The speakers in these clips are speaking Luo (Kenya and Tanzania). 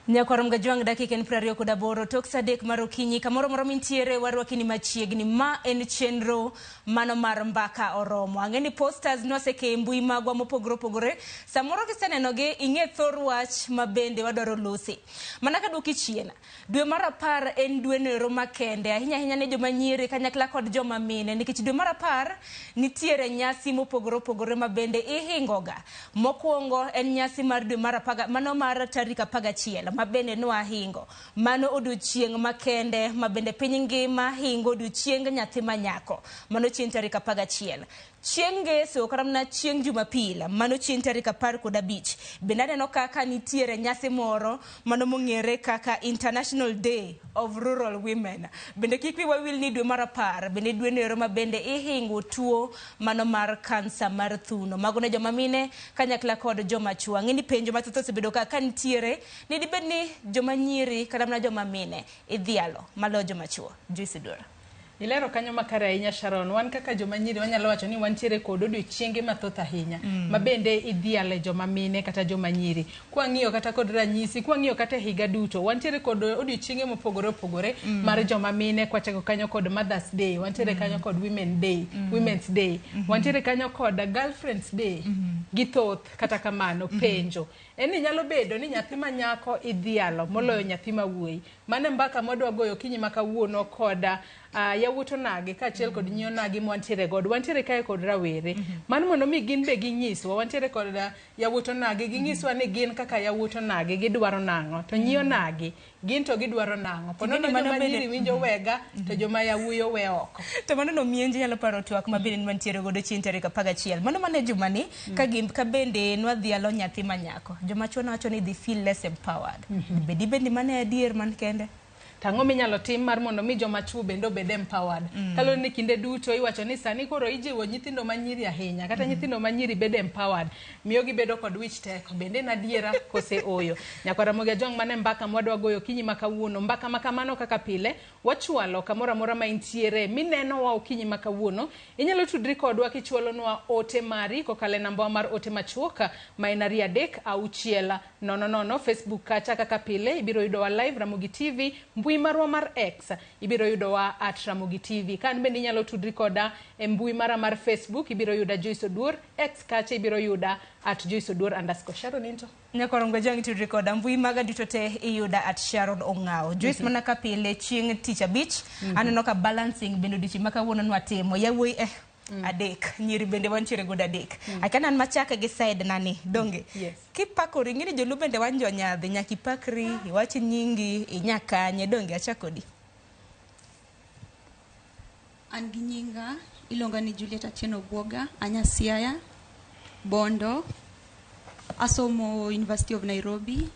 Nyakwarom Gajwang' dakika en 28 tok saa 3 mar okinyi kamoro moro mintiere warwaki ni machiegni ma en chenro mano mar mbaka oromo. Ang'e ni posters nwaseke e mbui magwa mopogore opogore samoro kisenenogi ing'e thor wach ma bende wadwaro losi. Mana kaduoki chien Dwe mar apar en dweno ero makende ahinya ahinya ne joma nyiri kanyakla kod joma mine nikech dwe mar apar nitiere nyasi mopogore opogore ma bende ihingoga. Mokwongo en nyasi mar dwe mar apaga, mano mar tarik 11 ma bende nwahingo. Mano odiochieng' makende ma bende piny ngima hingo odiochieng nyathi ma nyako. Mano chieng' tarik 11. Chieng' Ngeso kata mana chieng' Jumapil, mano chieng' tarik 15, bende aneno kaka nitiere nyasi moro mano mong'ere kaka International Day of Rural Women. Bende kik wiwa wil ni dwe mar 10 bende dweno ero ma bende ihingo tuo mano mar kansa mar thuno. Mago ne joma mine kanyakla kod joma chuo. Ang'e ni penjo mathoth osebedo ka ka nitiere ni dibed ni joma nyiri kata mana joma mine idhialo maloyo joma chuo. Joyce Odwor. Ilero kanyo makare ahinya Sharon. Wan kaka joma nyiri wanyalo wacho ni wantiere kod odiochienge mathoth ahinya ma bende idhiale joma mine kata joma nyiri. Kwang'iyo kata kod ranyisi, kwang'iyo kata e higa duto, wantiere kod odiochienge mopogore opogore mar joma mine kwachako kanyo kod Mother's Day, wantiere kanyo kod Women Day, Women's Day, wantiere kanyo kod Girlfriends Day gi thoth. Kata kamano, penjo en ni nyalo bedo ni nyathi ma nyako idhialo moloyo nyathi ma wuoyi. Mano e mbaka mwadwa goyo okinyi ma kawuono kod yawuot onagi kaachiel kod nyi onagi mwantiere godo. Wantiere kae kod rawere. Mano mondo mi gin be ginyiswa. Wantiere kod yawuot onagi ginyiswa ni gin kaka yawuot onagi gidwaro nang'o. To nyi onagi gin to gidwaro nang'o. Po nono joma nyiri winjo wega to joma yawuoyi owe oko. To mano no mienje nyalo paro twak ma bende nwantiere godo chieng' tarik 11. Mano mana e jumani ka gin ka bende nwadhialo nyathi ma nyako. Joma chuo nowacho ni they feel less empowered. Be dibed ni mano e adier man kende? To ang'o minyalo tim mar mondo mi joma chuo bende obed empowered? Kaluwore ni kinde duto iwacho ni sani koro ijiwo nyithindo ma nyiri ahinya kata nyithindo ma nyiri bedo empowered miyo gibedo kod wich teko. Bende en adiera kose ooyo? Nyakwar Ramogi Ajwang' mano e mbaka mwadwa goyo okinyi ma kawuono. Mbaka ma kamano kaka pile wachwalo kamoro amora ma intiere minenowa okinyi ma kawuono. Inyalo tudri kodwa kichwalonwa ote mari kokalo e nambawa mar ote machuok ma en 2 3 6 0 0. Facebook kacha kaka pile ibiro yudowa live Ramogi TV, mbui marwa mar X ibiro yudowa at Ramogi TV. Ka an bende inyalo tudri koda e mbui mara mar Facebook ibiro yuda Joyce Oduor, X kacha ibiro yuda at Joyce Oduor underscore. Sharon into. Nyakwar Ngwajang tudri koda mbui maga duto te iyuda at Sharon Ong'awo. Joyce mana ka pile chieng' tich abich aneno ka balancing bende odiochieng' ma kawuono nwatimo yawuoyi adek nyiri bende wantiere godo adek. Akia ni an machake gi side na ni donge. Yes. Kipakori ing'e ni joluo bende wan jonyadhi nyaka ipakri iwach nyingi inya kanye donge achak kodi. An gi nyinga iluonga ni Juliet Atieno Bwoga, anya Siaya, Bondo. Asomo University of Nairobi,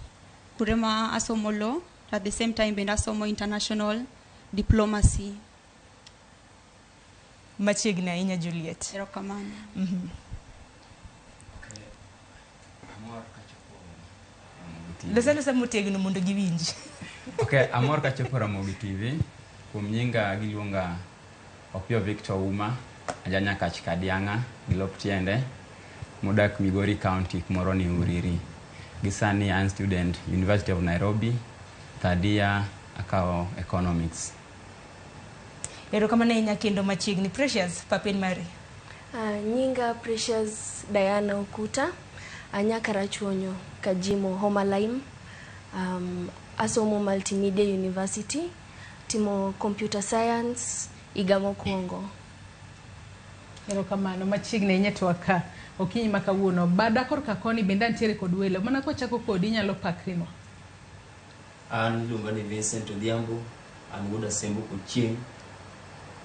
kure ma asomo law, at the same time bende asomo international diplomacy. Machiegni ahinya Juliet. Erokamano. Amor kachopo Ramogi TV. Losa losa motegno mondo giwinji. Okay, amor kachopo Ramogi TV. Kuom nyinga giluonga Opiyo Victor Uma, aja Nyakach Kadiang'a gi lop tiende, modak Migori County kumoro ni Uriri. Gi sani an student University of Nairobi, third year akawo economics. Erokamano ahinya kendo machiegni. Precious, papin mari. Nyinga Precious Diana Okuta, anya Karachuonyo, Kajimo, Homa Lime. Asomo Multimedia University, timo computer science higa mokwongo. Erokamano machiegni ahinya twak ka okinyi ma kawuono. Bada korka koni bende antiere kod welo. Mana kwachako kodi inyalo pakrinwa. An iluonga ni Vincent Odhiambo, an wuod Asembo Ochieng'.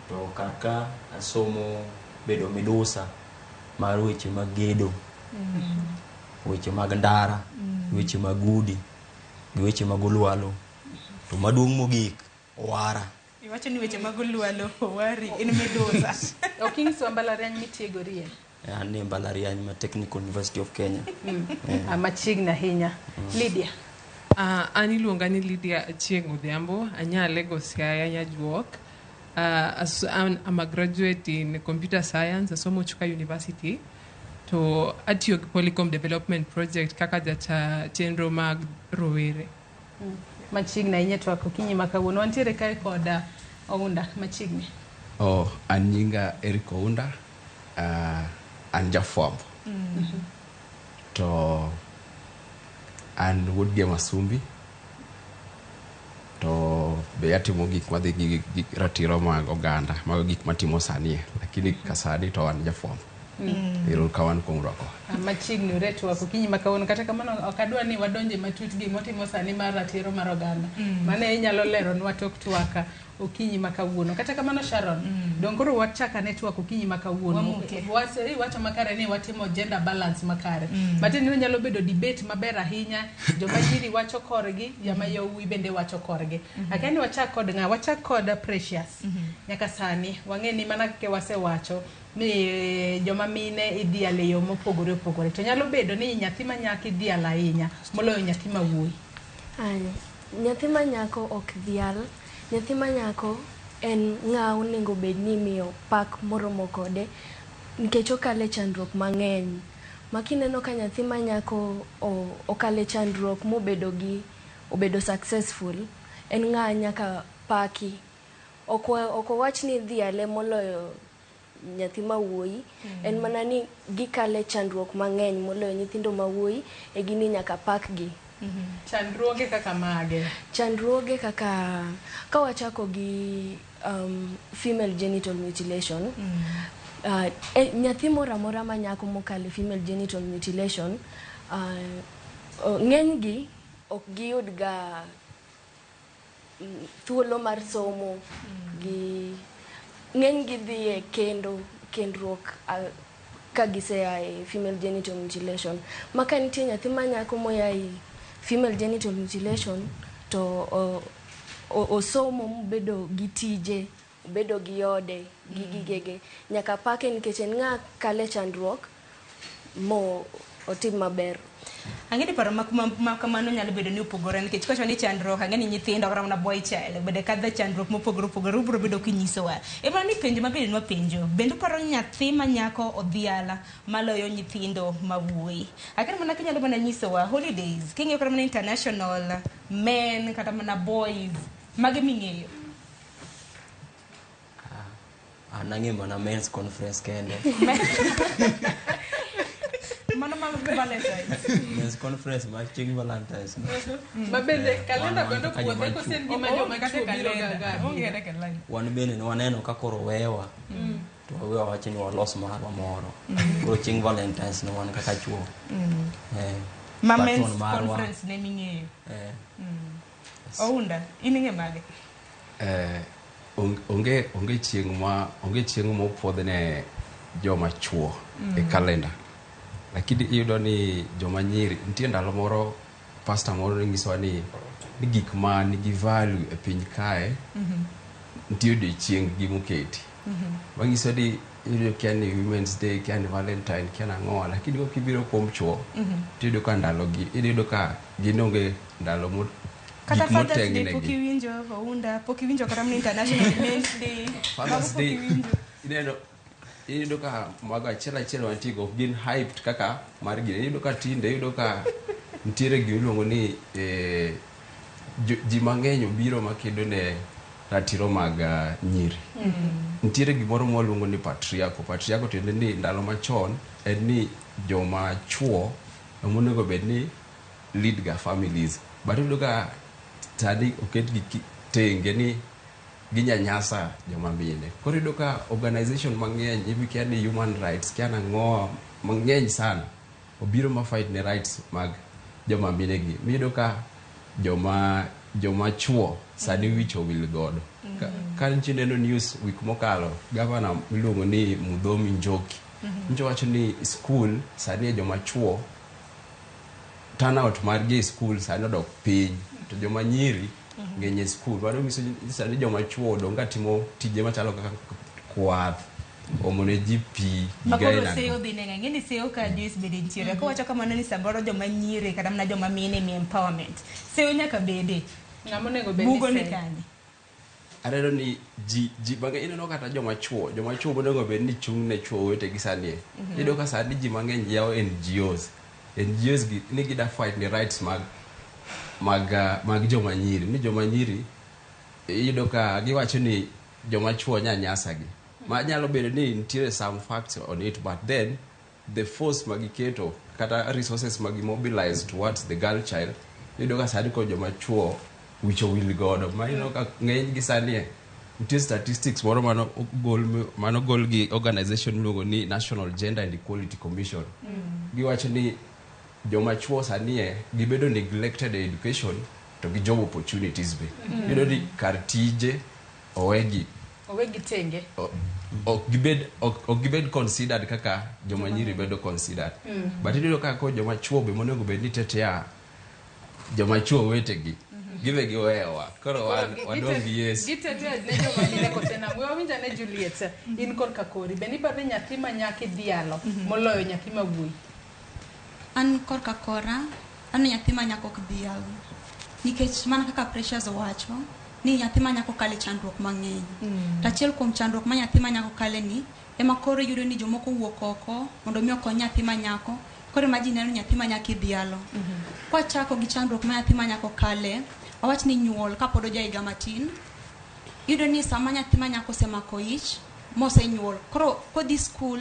To kar ka asomo bedo midusa mar weche mag gedo, weche mag ndara, weche mag udi, gi weche mag olwalo. To maduong' mogik, owara. Iwacho ni weche mag olwalo owari in midusa. Ok inyiswa mbalariany mitiegorie. An e mbalariany ma Technical University of Kenya. Machiegni ahinya. Lydia. An iluonga ni Lydia Achieng' Odhiambo, anya Lagos Siaya Nyajuok. I'm a graduate in computer science, asomo Chuka University. To atiyo gi Polycom Development Project kaka jata chenro mag rowere. Machiegni ahinya twak okinyi ma kawuono. Wantiere kae kod Ounda machiegni. Oh, an nyinga Eric Ounda, an jafwambo. To an wuod Gemasumbi. To be atimo gik madhi gi ratiro mag oganda, mago gik matimo sani, lakini ka sani to an jafwambo. Erokamano kuom rwakowa. Machiegni ure twak okinyi ma kawuono. Kata kamano ok adwa ni wadonje matut gimotimo sani mar ratiro mar oganda. Mano inyalo leronwa tok twak okinyi ma kawuono. Kata kamano Sharon, dong koro wachak ane twak okinyi ma kawuono. Wamuke. Iwacho makare ni watimo gender balance makare. Matiende ni nyalo bedo debate maber ahinya. Joma nyiri wacho korgi, joma yawuoyi bende wacho korgi. Akia ni wachak kod ng'a? Wachak kod Precious. Nyaka sani wang'e ni mana kaka wasewacho ni joma mine idhialo e yo mopogore opogore. To nyalo bedo ni nyathi ma nyako idhialo ahinya moloyo nyathi ma wuoyi. Nyathi ma nyako ok dhial. Nyathi ma nyako en ng'a onego bed ni imiyo pak moromo kode nikech okale chandruok mang'eny. Ma kineno ka nyathi ma nyako okale chandruok mobedo gi obedo successful, en ng'a nyaka paki. Ok owach ni idhiale moloyo nyathi ma wuoyi, en mana ni gikale chandruok mang'eny moloyo nyithindo ma wuoyi, e gini nyaka pakgi. Chandruoge kaka mage? Chandruoge kaka ka wachako gi female genital mutilation. Nyathi moro amora ma nyako mokale female genital mutilation, ng'eny gi ok giyud ga thuolo mar somo, gi ng'eny gi dhi e kendo kendruok ka gisea e female genital mutilation. Ma ka nitie nyathi ma nyako moya e female genital mutilation to osomo mobedo gi tije, obedo gi ode, gi gigege, nyaka pake nikech en ng'a kale chandruok mo otim maber. Ang'e ni paro ma kamano nyalo bedo ni opogore nikech kwacho ni chandruok, ang'e ni nyithindo kata mana boy child bende kadho chandruok mopogore opogore, ubiro bedo kinyisowa. E mana ni penjo ma bende nwapenjo, bende uparo ni nyathi ma nyako odhiala maloyo nyithindo ma wuoyi? Akere mana kinyalo mana nyisowa holidays, king'iyo kata mana international men kata mana boys, mage ming'eyo? An ang'eyo mana men's conference kende. Mano mag Valentine's. Men's conference mar chieng' Valentine's. Ma bende kalenda Wan bende kaka joma opuodhe chwo. kosen gima joma Kata chwo biro kalenda. ga ga. Onge kata kalenda. Wan bende ne waneno ka koro wewa. To wawewa wacho ni walos marwa moro. Koro chieng' Valentine's no wan kaka chwo. Ma Patron men's marwa. conference ne ming'eyo. Ounda, in ing'e mage? Onge chieng' ma onge chieng' mopuodh ne joma chwo e kalenda. Lakini iyudo ni joma nyiri nitie ndalo moro pastor moro ne nyisowa ni gik ma nigi value e piny kae nitie odiochieng' gi moketi. Manyiso ni iyudo kia ni Women's Day, kia ni Valentine, kia nang'o, lakini ka kibiro kuom chwo tiyudo ka ndalo gi iyudo ka gin onge ndalo mo Kata gik Father's Day pok motengnegi. iwinjo, Ounda, pok iwinjo kata mana International Men's Day. Father's Mago pok Day, iwinjo. ineno iyudo ka mago achiel achiel mantie go ok gin hyped kaka mar gini. Iyudo ka tinde iyudo ka nitiere gima iluongo ni ji mang'eny obiro makedo ne ratiro mag nyiri. Nitiere gimoro mwaluongo ni patriarchal. Patriarchal tiende ni ndalo machon en ni joma chuo ema onego bed ni lead ga families. But iyudo ka sani oketgi tenge ni ginyanyasa joma mine. Koro iyudo ka organization mang'eny, ibi kia ni human rights, kia nang'o mang'eny sana obiro ma fight ne rights mag joma mine gi. Miyudo ka joma chuo sani wich owil godo. Ka nitie neno news week mokalo, gavana miluongo ni Muthomi Njoki nyocha wacho ni school sani e joma chuo turnout margi e school sani odok piny to joma nyiri ng'eny e school. Mano nyiso ni sani joma chuo odong' ka timo tije machalo kaka kwath, omo ne ji pi, Ma gik koro aina go. seyo dhi neng'e, ng'e ni seyo ka Joyce bende nitiere. Kowacho kamano ni samoro joma nyiri kata mana joma mine mi empowerment. Seyo nyaka bede. Ng'ama onego bed ni Bugo ni seyo? kanye? Aneno ni ji ji mang'eny ineno kata joma chuo joma chuo monego bed ni chung' ne chuo wetegi sani e. Iyudo ka sani ji mang'eny yawo NGOs. NGOs gi ni gida fight ni rights mag mag ah, mag joma nyiri ni joma nyiri iyudo ka giwacho ni joma chuo nyanyasa gi. Ma nyalo bedo ni nitiere some facts on it but then the force ma giketo kata resources ma gimobilize towards the girl child iyudo ka sani koro joma chuo wich owil godo ma ineno ka ng'eny gi sani e nitie statistics moro mano ogol mano gol gi organization miluongo ni National Gender and Equality Commission giwacho ni joma chuo sani e gibedo neglected e education to gi job opportunities be iyudo ni kar tije owegi Owegi tenge. ok gibed ok ok gibed considered kaka joma nyiri bedo considered but iyudo ka ko joma chuo be monego bed ni tetea joma chuo wetegi gibe giweyowa koro wan wadong' gi Yesu Gitetea ne joma mine kose nang'o? We wawinj ane Juliet, in korka kori. Be niparo ni nyathi ma nyako idhialo moloyo nyathi ma wuoyi? An korka kora, an nyathi ma nyako ok dhial. Nikech mana kaka Precious owacho, ni nyathi ma nyako kale chandruok mang'eny. To achiel kuom chandruok ma nyathi ma nyako kale ni, ema koro iyudo ni jomoko wuok oko mondo mi okony nyathi ma nyako, koro ema ji neno nyathi ma nyako idhialo. Kwachako gi chandruok ma nyathi ma nyako kale, wawach ni nyuol kapod oja higa matin, iyudo ni sama nyathi ma nyako osemako ich mosenyuol, koro kodhi skul,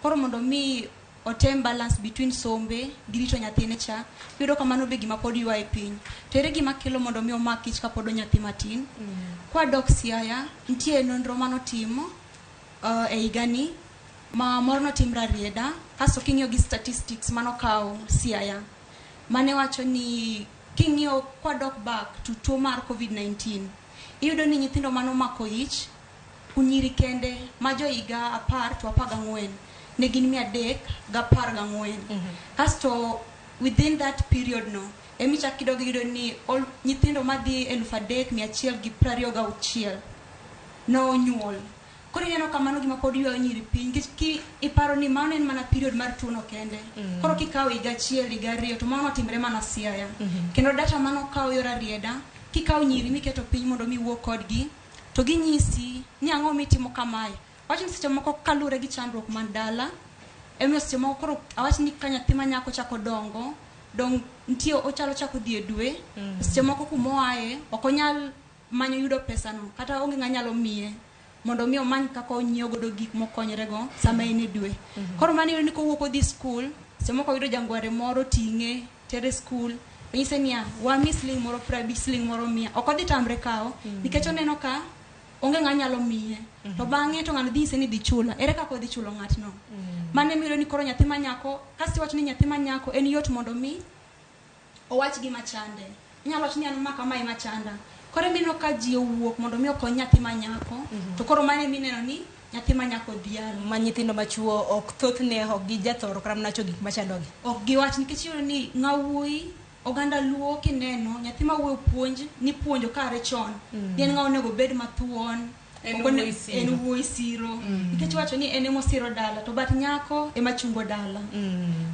koro mondo mi otem balance between sombe gi rito nyathine cha, iyudo ka mano be gima pod ywaye piny. To ere gima kelo mondo mi omak ich kapod onyathi matin? Kwadok Siaya, nitie nonro manotim e higani ma moro notim Rarieda, kasto king'iyo gi statistics manokaw Siaya, mane wacho ni king'iyo kwadok back to tuo mar COVID-19, iyudo ni nyithindo manomako ich nyiri kende ma jo higa 10 to 14 ne gin 314. Kasto within that period no emichak idog iyudo ni nyithindo madhi 3126 nonyuol. Koro ineno ka mano gima pod ywayo nyiri piny nikech ki iparo ni mano en mana period mar tuono kende. Koro kikawo higa 1 higa 2 to mano otimre mana Siaya. Kendo data manokaw yor Rarieda, kikawo nyiri miketo piny mondo mi iwuo kodgi, to ginyisi ni ang'o mitimo kamae. Wach ni seche moko kaluwore gi chandruok man dala, emomiyo seche moko koro awach ni ka nyathi ma nyako chako dongo, dong nitie ochalo chako dhi e dwe, seche moko kumoaye ok onyal manyo yudo pesano kata onge ng'a nyalo miye mondo mi omany kaka onyiewo godo gik mokonyrego sama en e dwe. Koro mano iyudo ni kowuok odhi skul, seche moko oyudo jangware moro ting'e tere skul, onyise niya, wami siling moro 50, siling moro 100. Ok odhi tamre kawo, nikech oneno ka onge ng'a nyalo miye. To bang'e to ng'ano dhi nyise ni dhi chula. Ere kaka odhi chulo ng'atno? Mano ema iyudo ni koro nyathi ma nyako, kasto iwacho ni nyathi ma nyako en yot mondo mi owach gima chande. Inyalo wacho ni an ma kama ema chanda. Koro ema ineno ka ji owuok mondo mi okony nyathi ma nyako, to koro mano ema ineno ni nyathi ma nyako odhialo. Ma nyithindo machuo ok thothne ok gijathoro kata mana wacho gik machandogi. Ok giwach nikech iyudo ni ng'a wuoyi oganda Luo kineno nyathi ma wuoyi puonj nipuonjo kare chon. Ni en ng'a onego bed mathuon. En wuoyi siro. En wuoyi siro. Nikech iwacho ni en ema osiro dala to but nyako ema chungo dala.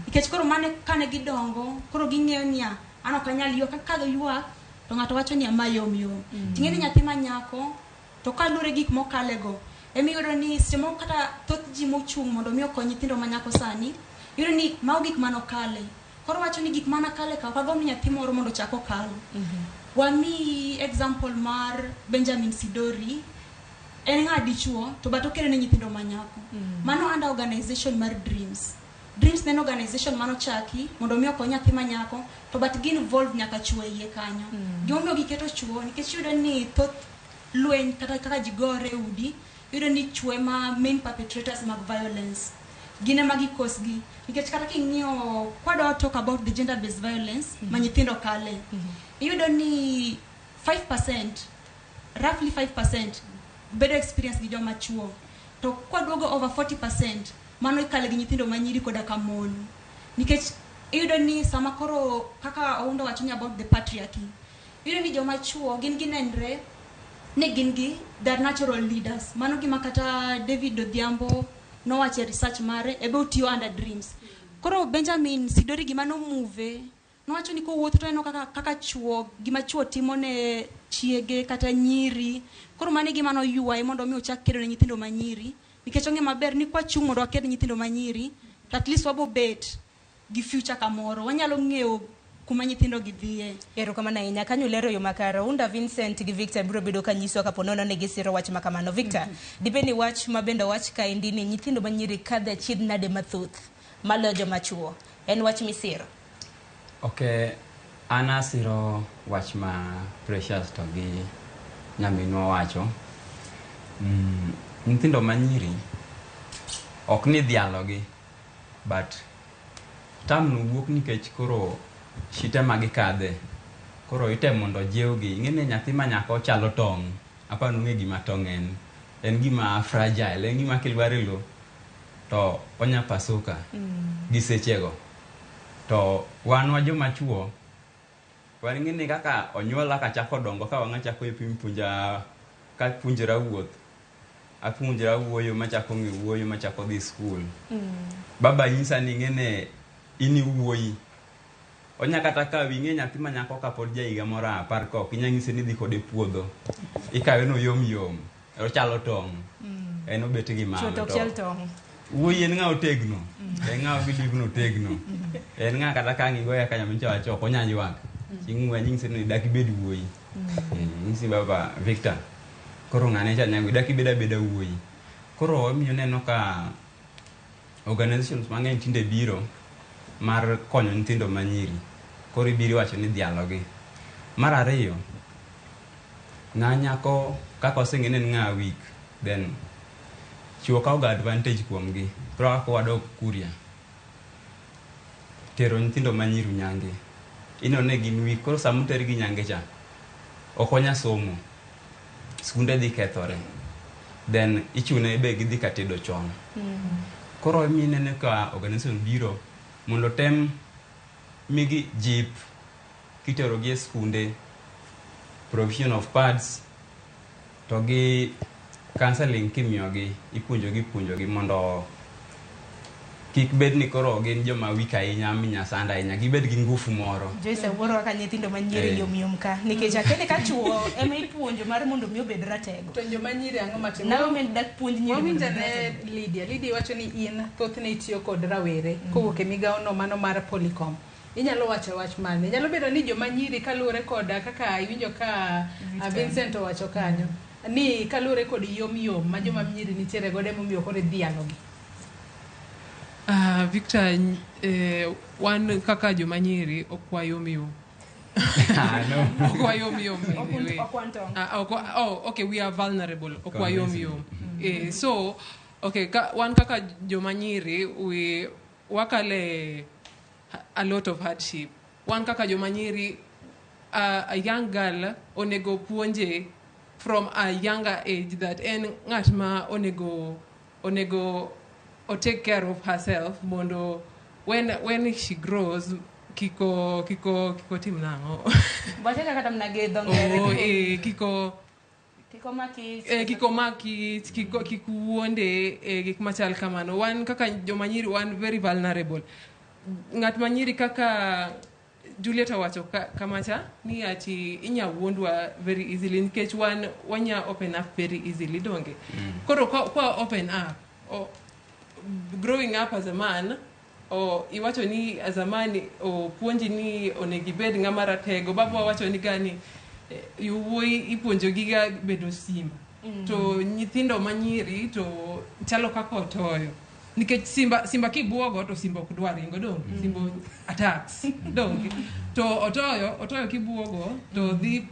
Nikech koro mane kane gidongo koro ging'eyo niya an ok anyal ywak ka giywak to ng'ato wacho ni ma yom yom. Ting'e ni nyathi ma nyako to kaluwore gik mokalego ema iyudo ni seche moko kata thoth ji mochung' mondo mi okony nyithindo ma nyako sani iyudo ni mago gik manokale. Koro wacho ni gik manakale ka ok agomb ni nyathi moro mondo ochak okal. Wamiyi example mar Benjamin Sidori, en ng'a dichuo to but okelo ne nyithindo ma nyako. Mano under organization mar Dreams. Dreams ne en organization manochaki mondo mi okony nyathi ma nyako to but gi involve nyaka chuo e iye kanyo. Gimomiyo giketo chuo nikech iyudo ni thoth lweny kata kaka ji gore e udi, iyudo ni chuo ema main perpetrators mag violence. Gin ema gikosgi nikech kata king'iyo kwadwa talk about the gender based violence ma nyithindo kale, iyudo ni 5%, roughly 5% bedo experience gi joma chuo to kwaduogo over 40% mano ikale gi nyithindo manyiri koda ka mon nikech iyudo ni sama koro kaka Oundo wacho ni about the patriarchy, iyudo ni joma chuo gin ginenre ni gin gi they are natural leaders. Mano gima kata David Odhiambo nowacho e research mare ebe otiyo under Dreams. Koro Benjamin Sidori gima nomove nowacho ni kowuotho to oneno kaka chuo gima chuo timo ne chiege kata nyiri. Koro mano e gima noywaye mondo mi ochak kedo ne nyithindo manyiri, nikech ong'e maber ni kwachung' mondo waked ne nyithindo manyiri, to at least wabo bet gi future kamoro, wanyalo ng'eyo kuma nyithindo gi dhiye. Erokamano ahinya. Kanyo lero yo makare. Unda Vincent gi Victor biro bedo ka nyisowa kapo nono ni gisiro wach ma kamano. Victor, dibed ni wach ma bende owach kaendi ni nyithindo manyiri kadho achiedh nade mathoth maloyo joma chuo. En wach misiro? Ok, an asiro wach ma Precious to gi nyaminwa wacho. Nyithindo manyiri ok ni dhialogi, but term no wuok nikech koro shite ma gikadhe. Koro itemo mondo ojiwgi. Ing'e ni nyathi ma nyako chalo tong'. Aparo ni ung'e gima tong' en. En gima fragile, en gima kilwar e lo to onya pasuka gi sechego. To wan wa joma chuo, wan ing'e ni kaka onyuola kachako dongo ka wang'a chako pim puonja ka puonjora wuoth. Apuonjora wuoyo machako ng'e wuoyo machako dhi skul. Baba nyisa ni ing'e ni in iwuoyi. Onya kata kawi ing'e nyathi ma nyako kapod ja higa moro apar ka ok inya nyise ni dhi kode puodho. Ikawe no yom yom. Ochalo tong'. En obet gi mama. Chuo to ok chal tong'. Wuoyi en ng'a otegno. En ng'a believe no otegno. En ng'a kata ka ang' igoye kaka nyamincha wacho ok onya ywak. Ing'we nyise ni dak ibed wuoyi. Nyisi baba Victor. Koro ng'ane cha nyago dak ibed abeda wuoyi. Koro omiyo neno ka organizations mang'eny tinde biro mar konyo nyithindo manyiri. Koro ibiro iwacho ni dhialogi. Mar ariyo, ng'a nyako kaka oseng'e ni en ng'a weak, then chuo kawo ga advantage kuomgi. Koro kaka wadok Kuria, tero nyithindo manyiri nyange. Ineno ni gin weak, koro sama otergi nyange cha, ok onya somo. Skunde dhi kethore. Then ichune be gidhi ka tedo chon. Koro emiyo ineno ka organization biro mondo tem migi jip kiterogi e skunde, provision of pads, to gi counseling kimiyogi, ipuonjogi puonjogi mondo kik bed ni koro gin joma weak ahinya minya sand ahinya, gibed gi ngufu moro. Joyce awuoro kaka nyithindo manyiri yom yom ka nikech akia ka chuo ema ipuonjo mar mondo mi obed ratego. To joma nyiri ang'o matimo? Naomi dak puonj nyiri mondo Wawinjo obed ane ratego. Lydia. Lydia wacho ni in thothne itiyo kod rawere kowuok e migawo no mano mar Polycom. Inyalo wacho wach mane? Nyalo bedo ni joma nyiri kaluwore kod kaka iwinjo ka Vincent owacho kanyo ni kaluwore kod yom yom ma joma nyiri nitiere godo emomiyo koro idhialogi. Victor, wan kaka joma nyiri ok wayom yom. No. Ok wayom yom in a way. Ok wan tong'. Oh, okay, we are vulnerable. Ok wayom Convincing. yom. So, okay, wan kaka joma nyiri, we wakale a lot of hardship. Wan kaka joma nyiri, a young girl onego puonje from a younger age that en ng'at ma onego o take care of herself mondo when she grows kiko tim nang'o. Wache kaka mana gi dho ngere. Oh, kiko Kiko maki. Kiko maki kiko kik wuonde gik machal kamano. Wan kaka joma nyiri wan very vulnerable. Ng'at ma nyiri kaka Juliet owacho kamacha ni ati inya wuondwa very easily nikech wan wanya open up very easily donge. Koro kwa open up growing up as a man o iwacho ni as a man o puonji ni onego ibed ng'ama ratego. Baba wacho ni gani yowuoyi ipuonjo giga bedo simba. To nyithindo manyiri to chalo kaka otoyo. Nikech simba kibuogo to simba ok dwar ringo dong. Simba attacks dong. To otoyo kibuogo to dhi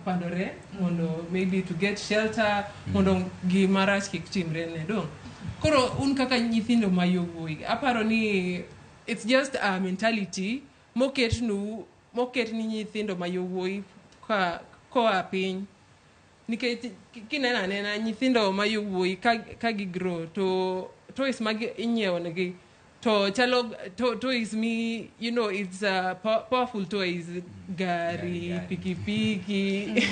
pandore mondo maybe to get shelter mondo gima rach kik timre ne dong. Koro un kaka nyithindo ma yowuoyi aparo ni it's just a mentality moket ni nyithindo ma yowuoyi ka koa piny. Nikech kineno anena nyithindo ma yowuoyi ka gi grow to toys ma inyiewo negi to chalo toys mi you know it's powerful toys, gari, pikipiki,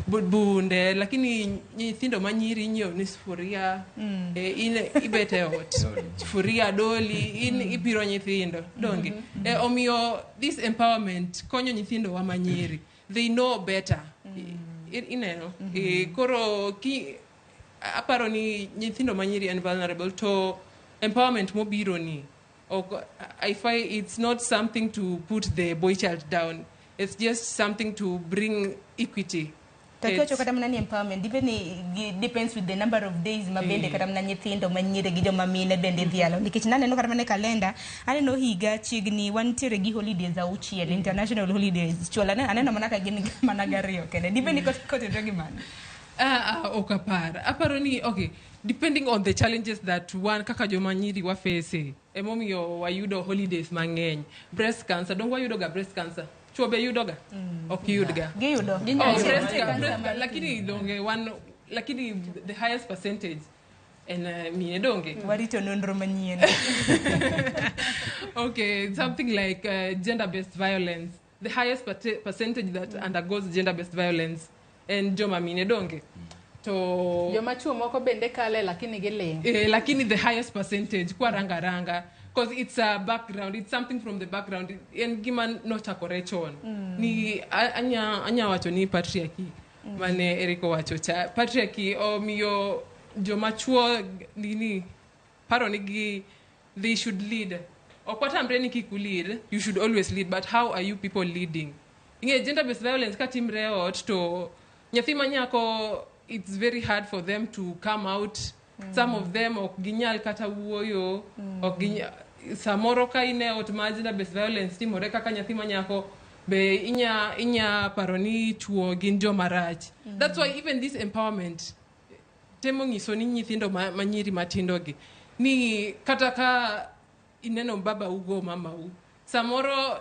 bunde, lakini nyithindo ma nyiri inyiewo ni sufuria, in ibet e ot, sufuria, doli, in ipiro nyithindo donge. Omiyo this empowerment konyo nyithindo wa manyiri, they know better. Ineno koro ki aparo ni nyithindo manyiri en vulnerable to empowerment mobiro ni ok. I find it's not something to put the boy child down, it's just something to bring equity. To kiwacho kata mana ni empowerment dibed ni depends with the number of days ma bende kata mana nyithindo manyiri gi joma mine bende idhialo, nikech naneno kata mana e kalenda, aneno higa chiegni wantiere gi holidays auchiel, international holidays chuol aneno mana ka gin mana gariyo kende. Dibed ni kotenore gi mano? Ok apar. Aparo ni okay, depending on the challenges that wan kaka joma nyiri wafese, emomiyo wayudo holidays mang'eny. Breast cancer, dong wayudo ga breast cancer? Chuo be yudoga? Ok yudga. Giyudo. Oh, breast, lakini donge wan, lakini the highest percentage en mine, donge? Warito nonro manyien. Okay, something like gender based violence, the highest percentage that undergoes gender based violence en joma mine, donge? To joma chuo moko bende kale, lakini giling'. Lakini the highest percentage kwa ranga ranga, because it's a background, it's something from the background, en gima nochakore chon ni anya wacho ni patriarchy mane Eriko wacho cha, patriarchy omiyo joma chuo nini paro ni gi they should lead. Ok watamre ni kik lead, you should always lead, but how are you people leading? Ing'e gender based violence ka timre e ot to nyathi ma nyako, it's very hard for them to come out. Some of them ok ginyal kata wuoyo. Ok samoro ka in e ot ma gender based violence timore kaka nyathi ma nyako be inya paro ni chuo gin joma rach. That's why even this empowerment temo nyiso ni nyithindo ma nyiri matindo gi ni kata ka ineno baba u go mama u samoro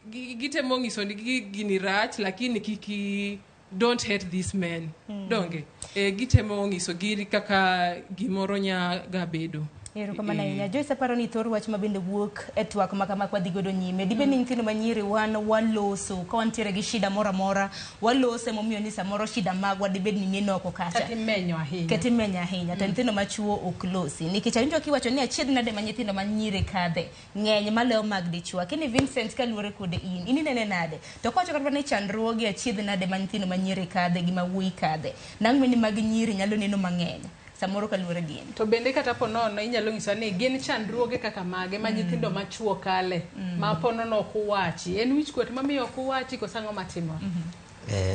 gitemo nyiso ni gini rach, lakini kiki don't hate this man. Donge gitemo nyiso gi kaka gimoro nya ga bedo. Erokamano ahinya. Joyce, aparo ni thor wach ma bende wuok e twak ma kama kwadhi godo nyime. Dibed ni nyithindo manyiri wan waloso ka wantiere gi shida moro amora, waloso, emomiyo ni samoro shida magwa dibed ni neno oko kacha. Kata imenyo ahinya. Kata imenyo ahinya to nyithindo machuo ok losi. Nikech awinjo kiwacho ni achiedh nade ma nyithindo manyiri kadhe ng'eny maloyo mag dichuo. Lakini Vincent, kaluwore kode in inene nade? To kowacho kata ni chandruoge achiedh nade ma nyithindo manyiri kadhe gi ma wuoyi kadhe. Nang'o ni mag nyiri nyalo neno mang'eny samoro kaluwore gi in? To bende kata ponono inyalo nyiswa ni gin chandruoge kaka mage ma nyithindo machuo kale ma ponono ok uwachi, en wichkuot mamiyo ok uwachi koso ang'o matimore?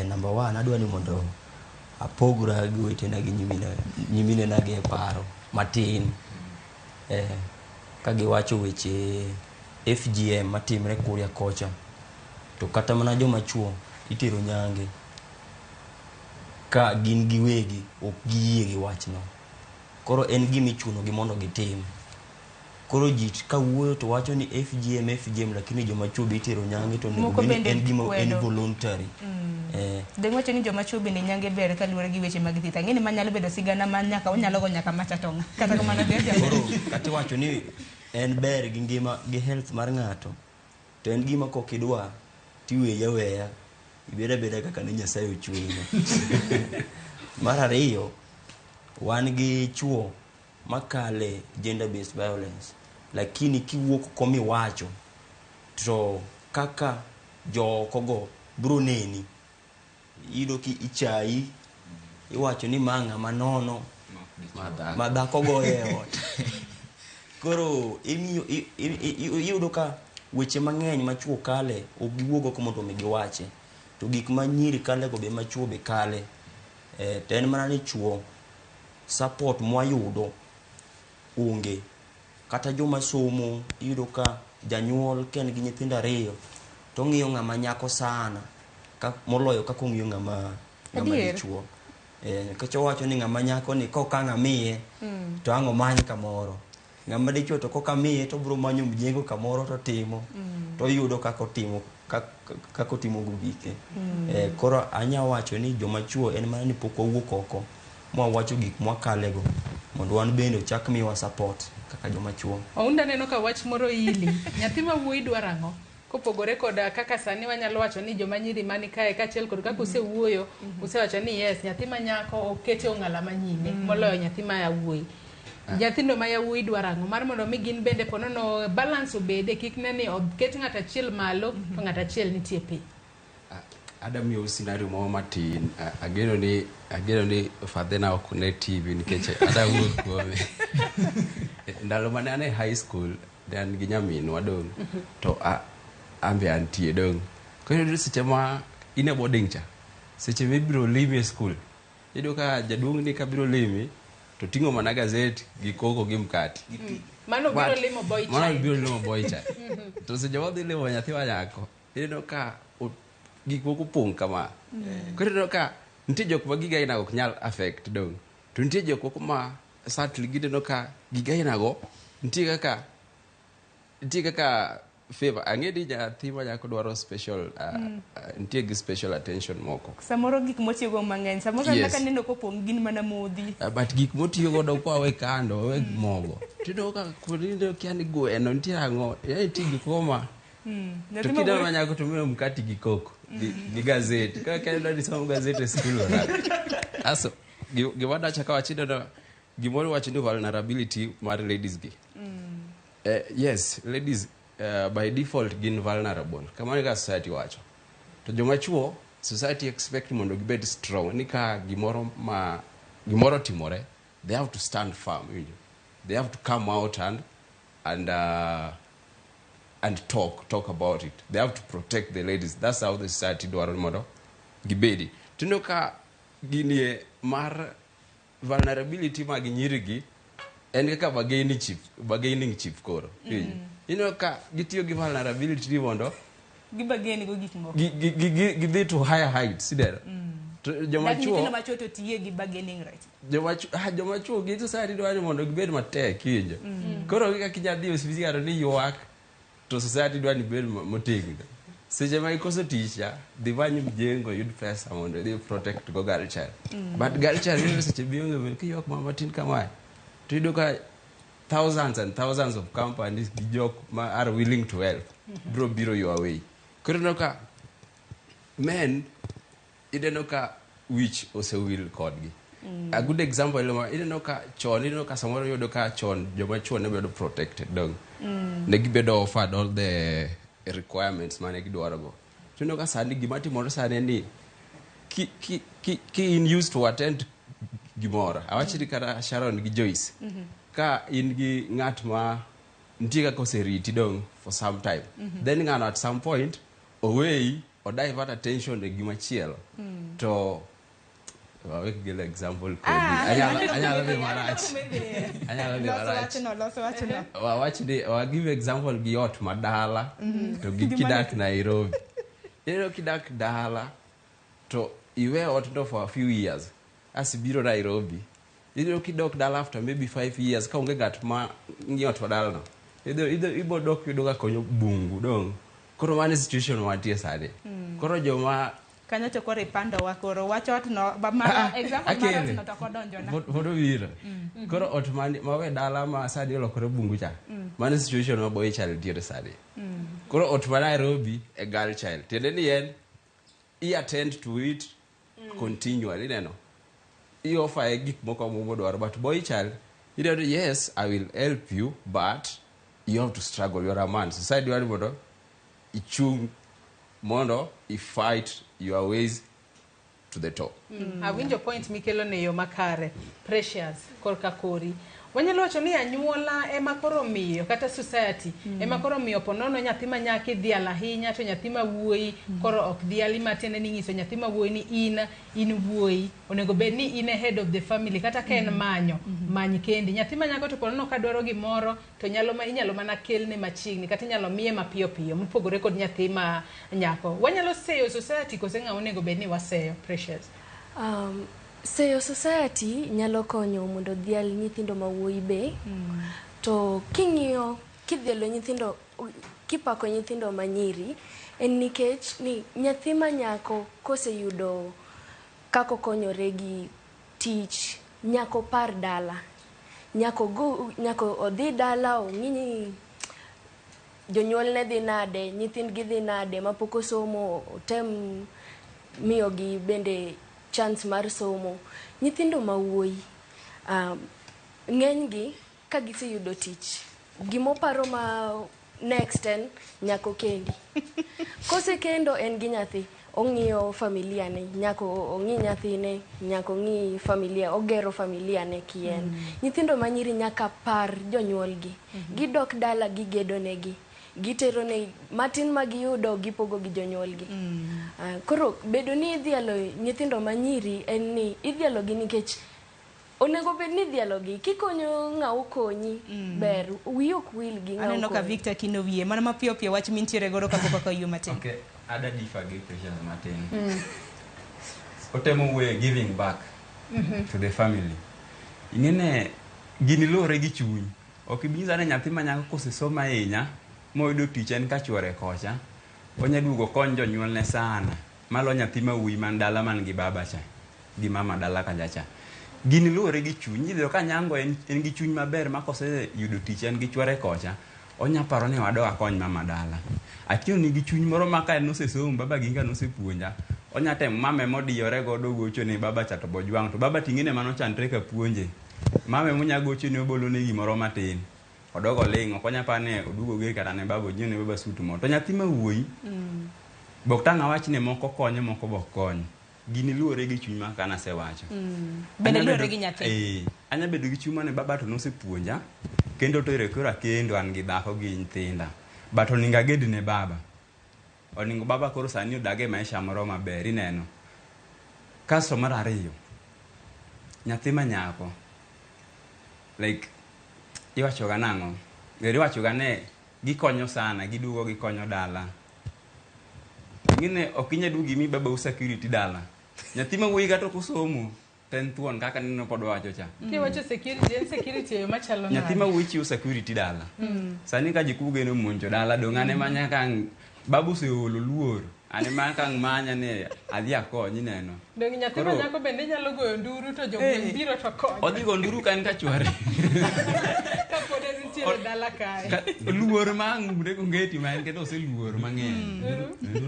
Number one, adwa ni mondo apogra gi wetena gi nyiminena gi e paro matin. Ka giwacho weche FGM matimre Kuria kocha, to kata mana joma chuo itero nyange ka gin giwegi ok giyie gi wachno. Koro en gima ichuno gi mondo gitim. Koro ji ka wuoyo to wacho ni FGM, FGM, lakini joma chuo be itero nyange to onego Moko bed ni bende en gima en kwedo. voluntary. Dong wacho ni joma chuo bende nyange ber kaluwore gi weche mag thieth. Ang'e ni manyalo bedo sigana ma nyaka onyalo go nyaka macha tong'a. Kata kamano dhi adhiya Koro mbele. kata iwacho ni en ber gi ngima gi health mar ng'ato, to en gima kok idwa tiweyi aweya, ibed abeda kaka ne Nyasaye ochweyi. Mar ariyo, wan gi chuo makale gender based violence, lakini kiwuok komiwacho to kaka jooko go bro neni, iyudo ki ichayi, iwacho ni ma ng'ama nono ma dhako goyo e ot. Koro imiyo iyudo ka weche mang'eny ma chuo kale ok giwuog oko mondo mi giwache, to gik ma nyiri kale go be ma chuo be kale. To en mana ni chuo support mwayudo onge. Kata joma somo, iyudo ka janyuol ka en gi nyithindo ariyo to ong'iyo ng'ama nyako sana moloyo kaka ong'iyo ng'ama Adier. dichuo. Nikech owacho ni ng'ama nyako ni kok ang' amiye to ang' omany kamoro. Ng'ama dichuo to kok amiye to obiro manyo mjengo kamoro to timo to oyudo kaka otimo kaka otimo go gike. Koro anya wacho ni joma chuo en mana ni pok wawuok oko mwawacho gik mwakale go mondo wan bende ochak miwa support kaka joma chuo. Ounda neno ka wach moro ili. Nyathi ma wuoyi dwaro ang'o? Kopogore koda kaka sani wanyalo wacho ni joma nyiri mani kae kaachiel kod kaka usewuoyo, usewacho ni yes, nyathi ma nyako okete ong'ala manyime moloyo nyathi ma yawuoyi. Nyithindo ma yawuoyi dwaro ang'o? Mar mondo mi gin bende ponono balance obede, kik ne ni oket ng'ato achiel malo to ng'ato achiel nitie piny. Ada miyo scenario moro matin. Ageno ni fadhena ok ne TV nikech ada wuok kuome. Ndalo mane an e high school, ne an gi nyaminwa dong', to an be antie dong'. Koro iyudo seche ma in e boarding cha, seche mibiro limi e school, iyudo ka jaduong' ni kabiro limi to ting'o mana gazet gi koko gi mkati. Mano biro limo boy Mano child. biro limo boy child. To seche modhi limo nyathi ma nyako, ineno ka gik moko opong' kama. Koro ineno ka nitie jok ma gigo ainago ok nyal affect dong'. To nitie jok moko ma subtly gineno ka gig ainago nitie kaka favor. Ang'e ni nyathi ma nyako dwaro special nitie gi special attention moko. Samoro gik motiyogo mang'eny, samoro kata neno kopong' gin mana modhi. But gik motiyo godo kwa we kando, we mogo. Tiyudo ka kuonde kia ni gweno nitie ang'o, yaani nitie gik moko ma to Nyathi ma kidwa wuoyi- ma nyako to miyo mkati gi koko gi gazet ka ka idwa ni somo gazet e skul orach. Aso gima dacha kawachi neno gimoro wacho ni vulnerability mar ladies gi. Yes, ladies by default gin vulnerable, kamano e kaka society wacho. To joma chuo, society expect mondo gibed strong ni ka gimoro ma gimoro timore, they have to stand firm, iwinjo? They have to come out and talk about it. They have to protect the ladies. That's how the society dwaro ni mondo gibedi. Tineno ka ginie mar vulnerability mag nyirigi en kaka bargaining chip koro, iwinjo? Ineno ka gitiyo gi vulnerability ni mondo Gibageni go gik moko. Gidhi to higher heights, ineno? To joma Dak nyithindo chuo machuo to tiye gi bargaining right. Joma chuo gi society dwaro ni mondo gibed matek, iwinjo? Koro onge kaka inyalo dhi e ofis ng'ato ni ywak to society dwaro ni ibed motegno. Seche ma ikoso tich cha, dhi many mjengo, yud pesa mondo idhi protect go girl child. But girl child iyudo seche mionge kiywak mana matin kamae to iyudo ka thousands and thousands of companies gi jok ma are willing to help biro biro your way. Koro ineno ka men, ineno ka wich osewil kodgi. A good example ineno ka chon, ineno ka samoro iyudo ka chon joma chuo ne bedo protected dong, ne gibedo offered all the requirements mane gidwaro go. To ineno ka sani gima timore sani en ni ki in used to attend gimoro, awach ni kata Sharon gi Joyce, ka in gi ng'at ma nitie kaka oseriti dong for some time, then ng'ano at some point oweyi o divert attention e gima chielo. To wawek gelo example kodi, anyalo dhi marach, anyalo dhi Loso marach. wachno, loso wachno. Wawach ni wa give example gi ot madala to gi kidak Nairobi. Ineno kidak dala to iwe ot no for a few years asibiro Nairobi, ineno kidok dala after maybe 5 years ka onge ng'at ma ng'iyo ot madala no, ibo dok yudo ka konyo bungu dong. Koro mano e situation mantie sani. Koro joma Kanyo to koro ipandowa, koro wach ot no ba example mar Akele. ot no to ok odonjona. Pod obiro. Koro ot mawe dala ma sani olokore bungu cha, mano e situation ma boy child nitiere sani. Koro ot ma Nairobi e girl child tiende ni en i attend to it continually, ineno, i offer e gik moko modwaro. But boy child ineno ni, yes, I will help you, but you have to struggle. You are a man. Society dwaro ni mondo ichung mondo i fight your ways to the top. Awinjo point mikelo ne yo makare. Precious, korka kori wanyalo wacho ni anyuola ema koro miyo kata society ema koro miyo ponono nyathi ma nyako idhial ahinya to nyathi ma wuoyi koro ok dhiali, ma tiende ni nyiso nyathi ma wuoyi ni in wuoyi onego bed ni in e head of the family, kata ka en manyo many kendi. Nyathi ma nyako to ponono ka dwaro gimoro to nyalo ma inyalo mana kelne machiegni kata inyalo miye mapiyo piyo mopogore kod nyathi ma nyako. Wanyalo seyo society kose ng'ama onego bed ni waseyo, Precious? Seyo society nyalo konyo mondo odhial nyithindo ma wuoyi be. To king'iyo kidhialo nyithindo, kipako nyithindo manyiri, en nikech ni nyathi ma nyako koseyudo kaka okonyore gi tich, nyaka opar dala, nyaka odhi dala ong'i ni jonyuolne dhi nade, nyithindgi dhi nade mapok osomo, otem miyogi bende chance mar somo. Nyithindo ma wuoyi, ng'enygi ka giseyudo tich, gimoparo ma next en nyaka okendi. Kosekendo en gi nyathi. ong'iyo familia ne, nyaka ong'i nyathine, nyaka ong'i familia, ogero familia ne kien. Nyithindo manyiri nyaka par jonyuolgi. Gidok dala gigedo negi. Gitero ne matin ma giyudo gipogo gi jonyuolgi. Koro bedo ni idhialo nyithindo manyiri en ni idhialo gi nikech onego bed ni idhialo gi kikonyo ng'a okonyi ber wiyi ok wil gi ng'a Aneno ka okonyi. Victor kino wiye mana mapiyo piyo wach mintiere godo kapok okawo yie matin. Okay, ada differ gi Precious matin. Otemo wuoyo e giving back to the family. Ing'ene gini luwore gi chuny. Ok ibi nyisa ni nyathi ma nyako kosesomo ahinya moyudo tich en ka chuore kocha, onya duogo okony jonyuolne sana malo nyathi ma wuoyi man dala man gi baba cha gi mama dala kacha cha. Gini luwore gi chuny. Iyudo ka nyango en, en gi chuny maber ma koseyudo tich en gi chuore kocha, onya paro ni wadog akony mama dala. Atieno nigi chuny moro ma ka en osesomo, baba gi ka nosepuonja, onya temo mama emodiyore godo gocho ne baba cha to bojwang'. To baba ting'ene manochandre ka puonje. Mama emonya gocho ne obolo ne gimoro matin. Odog oling', ok onya paro ni oduogo oger kata ne baba, onyiew ne baba sut moro. To nyathi ma wuoyi, bok tang' awach ni moko konyo, moko bok kony. Gini luwore gi chuny ma kaka nasewacho. Bende Anya luwore bedo- gi nyathi. Anya bedo gi chuny mane baba to nosepuonja kendo to ere koro akendo an gi dhako gi nyithinda but oningo aged ne baba oningo baba koro sani odag e maisha moro maber ineno kasto mar ariyo nyathi ma nyako like iwachoga nang'o iwachoga ne gikonyo sana giduogo gikonyo dala ing'e ok inyal duogo imi babau security dala nyathi ma wuoyi kata ok osomo to en thuon kaka neno pod wawacho cha Kiwacho security, en security e yo machalo nyathi nade? ma wuoyi chiwo security dala sani ka jikuo geno monjo dala dong' an ema nyaka ang' babu oseolo luor an ema nyaka ang' manya ni adhi akony ineno Dong nyathi ma Koro- nyako bende nyalo goyo nduru to jogweng' biro to konyo. odhi go nduru ka en ka chware Kapod en nitiere dala kae. Luor ma ang' umre go ngeti ma en kendo oseluor mang'eny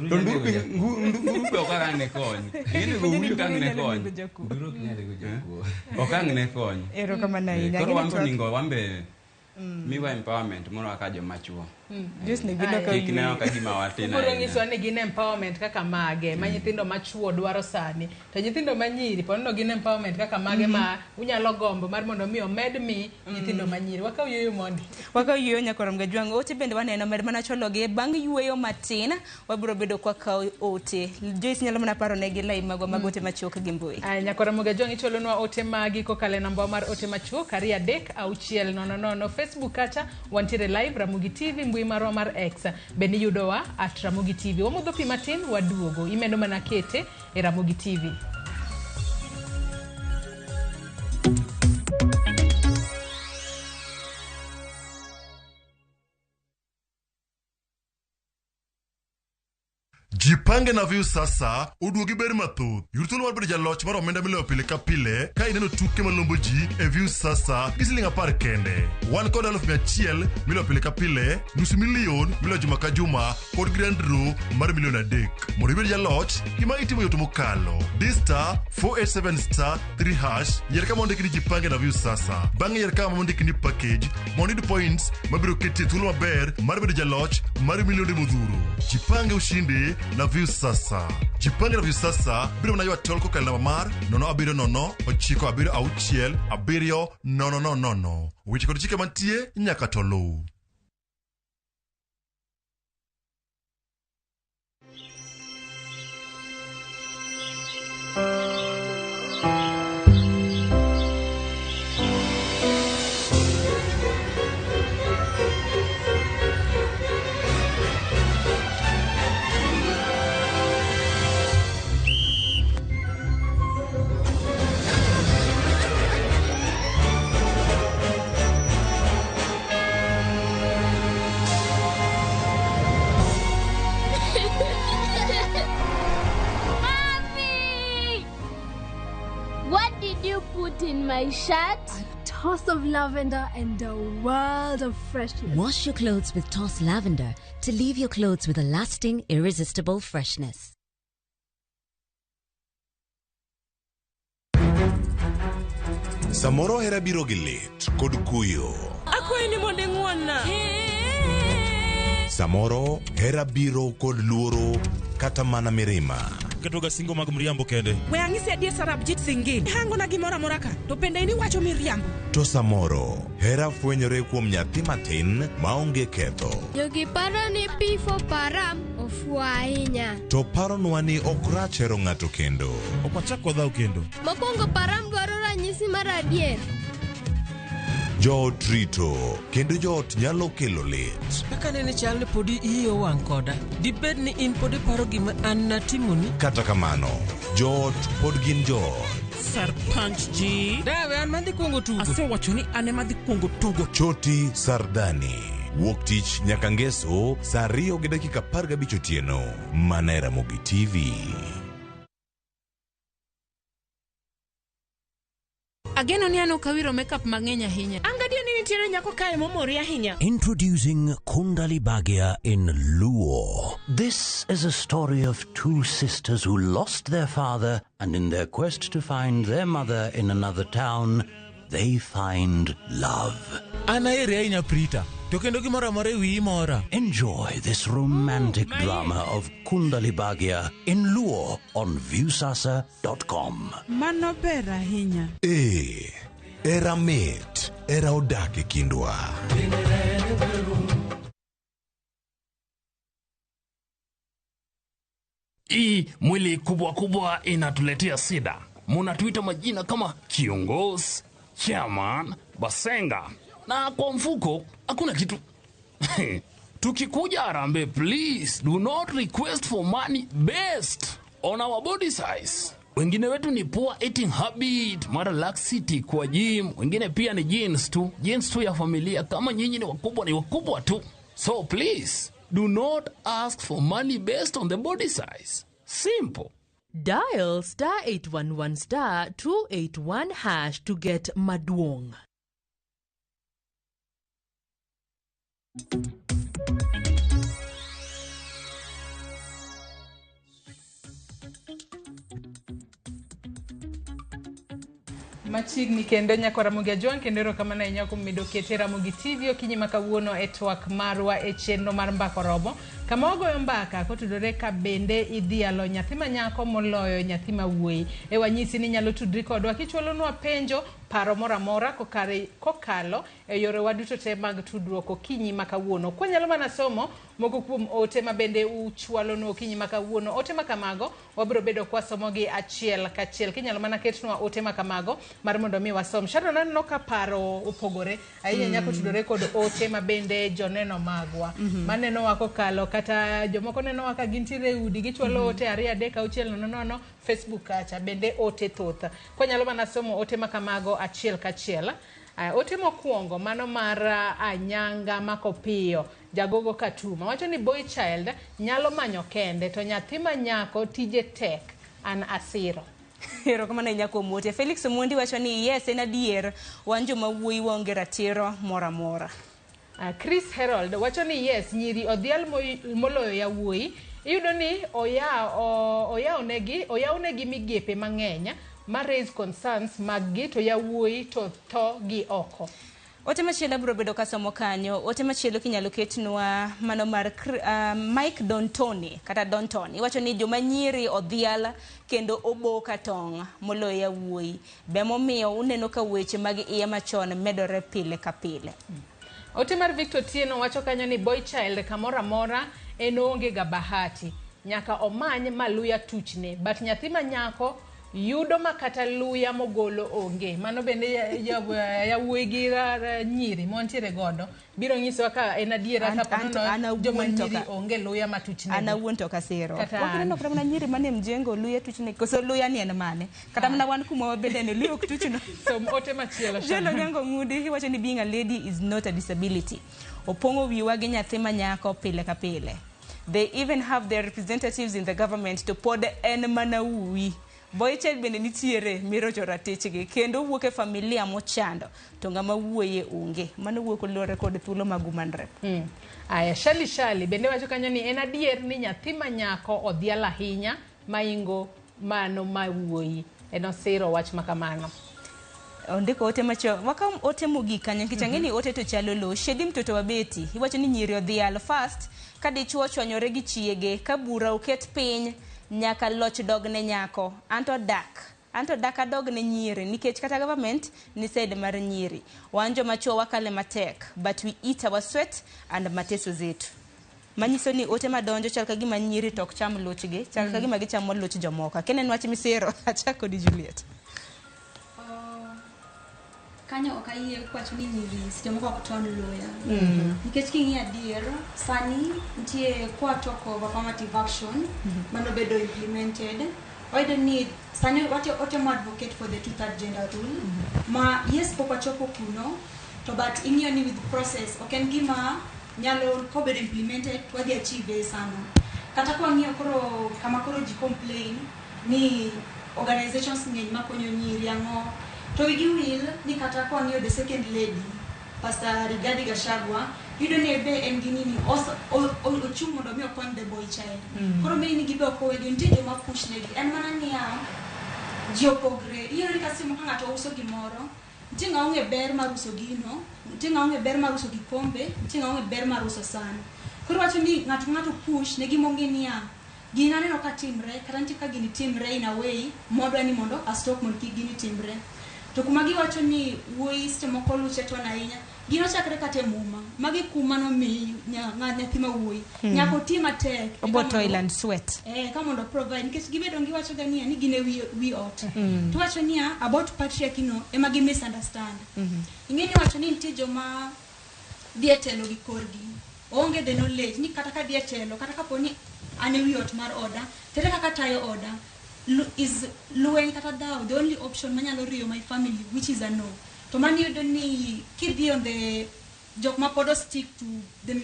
to nduru be nduru be ok ang' ne kony ing'e go wuyo ka ang' ne kony Nduru ok nyal nego jakuo. ok ang' ne kony Erokamano ahinya. Koro Gini wan be twak- oningo wan be miwa empowerment moro kaka joma chuo Joyce ne bedo ka kik yweyo. neno ka gima watin Ubiro ahinya nyisowa ni gin empowerment kaka mage ma nyithindo machuo dwaro sani to nyithindo manyiri po nono gin empowerment kaka mage ma unyalo gombo mar mondo mi omed mi nyithindo manyiri wakaw yueyo mondi Wakaw yueyo nyakorom Gajwang'. Ote bende waneno med mana chwalogi bang' yueyo matin wabiro bedo kwakawo ote. Joyce nyalo mana paro negi lai magwa mag ote machuok gi mbui. Aya, Nyakora Gajwang' ichwalonwa ote magi kokalo e namba mar ote machuok 23600. Facebook kacha wantiere live Ramogi TV, mbui marwa mar X bende iyudowa at Ramogi TV. Wamodho pi matin waduogo, imedo mana kete e Ramogi TV. Jipange na View sasa oduogi ber mathoth. Yud thuolo mar bedo jaloch mar omenda miloyo pile ka pile ka ineno tuke malombo ji e View sasa gi siling 10 kende. Wan kod 100,000 miloyo pile ka pile, nusu milion miloyo juma ka juma kod grand draw mar milion 3. Mondo ibed jaloch, gima itimo yot mokalo. Di star 487 star 3 hash, yier kama ondiki ni Jipange na View sasa. Bang'e yier kama ondiki ni package mondo iyud points mabiro keti e thuolo maber mar bedo jaloch mar milionde modhuro. Jipange ushinde na View sasa. Jipange na View sasa biro mana ywa tol kokalo namba mar 070 976 7000. Weche kod chike mantie nyaka to luw. Mommy! What did you put in my shirt? A toss of lavender and a world of freshness. Wash your clothes with Toss Lavender to leave your clothes with a lasting, irresistible freshness. Samoro hera biro gi lit kod kuyo. Akwayi ni mondo ing'won-na. Samoro hera biro kod luoro kata mana mirima. Ketoga singo mag mriambo kende. We ang'isi adier Sarabjit Singh Gill. Hangona gimoro amora ka, to bende in iwacho miriambo. To samoro hera fwenyore kuom nyathi matin maonge ketho. Jogi paro ni P4 Param ofuwo ahinya. To paronwa ni ok rach hero ng'ato kendo. Ok wachak wadhaw kendo. Mokwongo Param dwaro ranyisi mar adier. Joot rito kendo joot nyalo kelo lit. Kaka nene chal ni podi iyi owang' koda. Dibed ni in pod iparo gima an natimoni? Kata kamano, joot pod gin joot. Sarpanch ji. Dawe an madhi kuongo tugo. Asewacho ni an ema adhi kuongo tugo. Choti Sardani. Wuok tich nyaka ngeso saa 2:15 otieno. Mana e Ramogi TV. Ageno ni an ok awiro makeup mang'eny ahinya. An gadier ni nitiere nyako kae momori ahinya. Introducing Kundali Bhagya in Luo. This is a story of two sisters who lost their father and in their quest to find their mother in another town, they find love. An aheri ahinya Prita, to kendo gimoro amora e wiyi mora. Enjoy this romantic drama of Kundali Bhagya in Luo on Viewsasa.com. Mano ber ahinya. Ee, hera mit, hera odak e kindwa. Hii mwili kubwa kubwa inatuletea sida. Munatuita majina kama kiongozi, chairman, basenga, na kwa mfuko hakuna kitu. Tukikuja Harambee, please do not request for money based on our body size. Wengine wetu ni poor eating habit, mara laxity kwa gym, wengine pia ni genes tu, genes tu ya familia. Kama nyinyi ni wakubwa, ni wakubwa tu. So please do not ask for money based on the body size. Simple. Dial star 811 star 281 hash to get Maduong. Machiegni kendo nyako Ramogi Ajwang' kendo erokamano ahinya kuom medo kete Ramogi TV okinyi ma kawuono e twak marwa e chenro mar Mbaka Oromo kama wagoyo mbaka kotudore ka bende idhialo nyathi ma nyako moloyo nyathi ma wuoyi. E wanyisi ni inyalo tudri kodwa kichwalonwa penjo, paro moro amora kokalo e yorewa duto te mag tudruok okinyi ma kawuono. Kwanyalo mana somo moko kuom ote ma bende uchwalonwa okinyi ma kawuono. Ote ma kamago wabiro bedo kwasomogi achiel kachiel. Kinyalo mana ketnwa ote ma kamago mar mondo mi wasom. Sharon, aneno ka paro opogore ahinya nyako tudore kod ote ma bende joneno magwa. Manenowa kokalo kata jomoko nenowa ka gintiere e udi gichwalo ote 2 3 6 0 0 Facebook kacha bende ote thoth. Kwanyalo mana somo ote ma kamago achiel kachiel. Ote mokwongo mano mar Anyanga Makopiyo Jagogo Katuma wacho ni boy child nyalo manyo kende to nyathi ma nyako tije tek an asiro. Erokamano ahinya kuom ote. Felix Omondi wacho ni yes, en adier wan joma wuoyi waonge ratiro moro amora. Chris Harold wacho ni yes, nyiri odhial moloyo yawuoyi. Iyudo ni oyawnegi migepe mang'eny ma raise concerns mag gi to yawuoyi to tho gi oko. Ote machielo abiro bedo kasomo kanyo. Ote machielo kinyalo ketnwa mano mar Mike Dontoni kata Donton. Iwacho ni joma nyiri odhial kendo obo ka tong' moloyo yawuoyi. Be momiyo uneno ka weche mag iye machon medore pile ka pile. Ote mar Victor Tieno wacho kanyo ni boy child kamoro amora en oonge ga bahati. Nyaka omany maluya tuchne. But nyathi ma nyako yudo makata luya mogolo onge. Mano bende yawuoyi gi nyiri montiere godo biro nyisowa ka en adiera ka ponono joma nyiri onge luya matuchne. An awuon to kasero. Wakineno kata mana nyiri mane mjengo luya tuchne koso luya ni en mane. Kata mana wan kuma wabende ni luya ok tuchno. Som ote machielo. Jelo Nyango Ngudi iwacho ni being a lady is not a disability. Opong'o wiwa gi nyathi ma nyako pile ka pile. They even have their representatives in the government to pod en mana uwi. Boy child bende nitiere mirocho ratichgi kendo wuok e familia mochando to ng'ama wuoye onge. Mano wuok kaluwore kod thuolo mag woman rep. Aya, Shali Shali bende wacho kanyo ni en adier ni nyathi ma nyako odhial ahinya maingo mano ma wuoyi. En osiro wach makamano. Ondiko ote macho wakaw ote mogik kanyo nikech ang'e ni ote to chalo lo. Shedi mtoto wa Beti iwacho ni nyiri odhial first ka dichuo ochwanyore gi chiege ka bura oket piny nyaka loch dog ne nyako anto dak anto dak adog ne nyiri nikech kata government ni side mar nyiri wan joma chuo wakale matek but we eat our sweat and mateso zetu. Manyiso ni ote madonjo chal ka gima nyiri to ok cham luchgi, chal ka gima gichamo luch jomoko. Akia ni en wach misero. Achako di Juliet. Kanyo ok ayie kwacho ni nyiri seche moko ok ton luya. Nikech king'iyo adier, sani nitie kwa talk of affirmative action manobedo implemented. Wayudo ni sani watemo advocate for the two-third gender rule. Ma yes pok wachopo kuno, to but ing'iyo ni with process ok en gima nyalo kobedo implemented to wadhi achieve sano. Kata kwang'iyo koro kama koro ji complain ni organizations ng'eny makonyo nyiri ang'o to wigi wil ni kata kwang'iyo the second lady Pastor Rigathi Gachagua yudo ni be en gi nini ochung' mondo mi okony the boy child. Koro meaning ni gibe ok owegi nitie joma push negi en mana niya ji opogre iyudo ni ka seche moko ng'ato uso gimoro nitie ng'a ong'e ber mar uso gino nitie ng'a ong'e ber mar uso kikombe nitie ng'a ong'e ber mar uso san koro wacho ni ng'ato ka ng'ato push ne gima ong'e niya gini aneno ka timre kata nitie ka gini timre in a way modwa ni mondo a stop mondo kik gini timre to kuma giwacho ni wuoyi seche moko luche ton ahinya gino chakre kata e muma magi kum manomi nyathi ma wuoyi nyaka oti matek Obo toil and sweat. Ka mondo provide nikech gibedo giwacho ga niya ni gin e wi ot. To wacho niya about patriarchy no ema gi misunderstand. Ing'e ni wacho ni nitie joma dhi e telo gi korgi onge the knowledge ni kata ka dhi e telo kata kapo ni an e wi ot mar oda tere kaka tayo oda is lweny kata dhaw the only option manyalo riyo my family which is a no to mano iyudo ni kidhi on the jok ma pod stick to the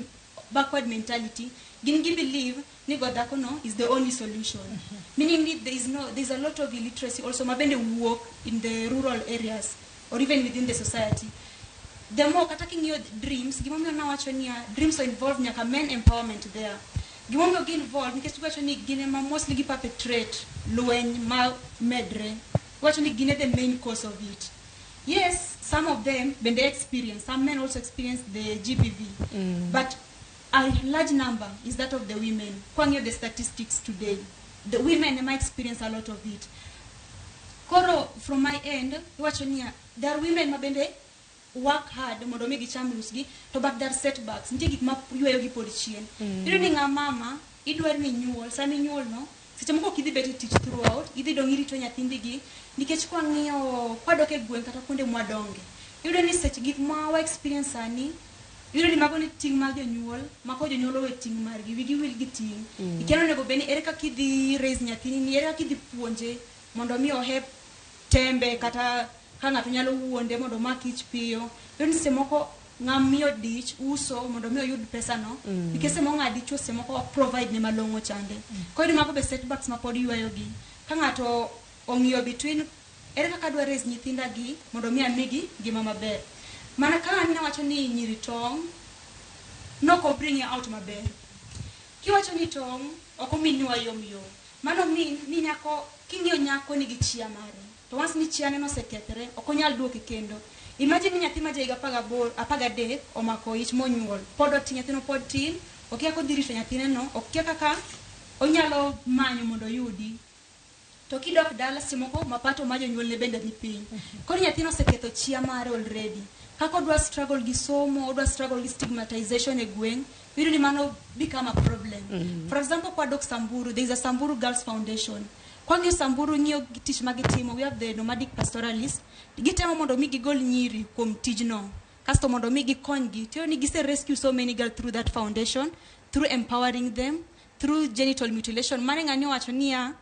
backward mentality gin gi believe ni go dhako no is the only solution. Meaning ni there is no there is a lot of illiteracy also ma bende wuok in the rural areas or even within the society. The more kata king'iyo dreams gimomiyo nawacho niya dreams are involved nyaka men empowerment there gimomiyo gi involved nikech giwacho ni gin ema mostly gi perpetrate lweny ma medre giwacho ni gin e the main cause of it. Yes, some of them bende experience some men also experience the GBV. But a large number is that of the women. Kwang'iyo the statistics today the women ema experience a lot of it. Koro from my end iwacho niya there are women ma bende work hard mondo mi gicham lusgi to but there are setbacks nitie gik ma yweyo gi pod chien. Iyudo ni ng'a mama idwaro ni inyuol sama inyuol no seche moko ok idhi bet e tich throughout idhi dong' irito nyathindigi nikech kwang'iyo kwadok e gweng' kata kuonde mwadonge iyudo ni seche gik ma wa experience sani iyudo ni mago ni ting' mag jonyuol ma ko jonyuol owe ting' margi wigi wil gi ting'. Ikia onego bed ni ere kaka idhi raise nyathini ni ere kaka idhi puonje mondo mi ohep tembe kata ka ng'ato nyalo wuonde mondo omak ich piyo. Iyudo ni seche moko ng'ama miyo dich uso mondo mi oyud pesa no. Nikech seche moko ng'a dichuo seche moko ok provide ne malong'o chande. Koro iyudo mago be setbacks ma pod ywayogi. Ka ng'ato ong'iyo between ere kaka adwa raise nyithinda gi mondo mi amigi ngima maber. Mana ka an nawacho ni nyiri tong' nok bring out maber. Kiwacho ni tong' ok ominwa yom yom. Mano mean ni nyako king'iyo nyako nigi chia mare. To once ni chia ne osekethre ok onyal duoke kendo. Imagine ni nyathi ma ja higa 13 omako ich monyuol. Pod otin nyathino pod tin, okia kaka odhi rito nyathine no, okia kaka onyalo manyo mondo oyudi. To kidok dala seche moko mapato mar jonyuolne bende ni piny. Koro nyathino oseketho chia mare already. Kaka odwa struggle gi somo, odwa struggle gi stigmatization e gweng', iyudo ni mano become a problem. For example, kwadok Samburu, there is a Samburu Girls Foundation. Kwang'iyo Samburu ng'iyo tich ma gitimo, we have the nomadic pastoralists. Gitemo mondo mi gigol nyiri kuom tijno. Kasto mondo mi gikonygi. Tiyo ni gise rescue so many girls through that foundation, through empowering them, through genital mutilation. Mane ng'ani owacho niya,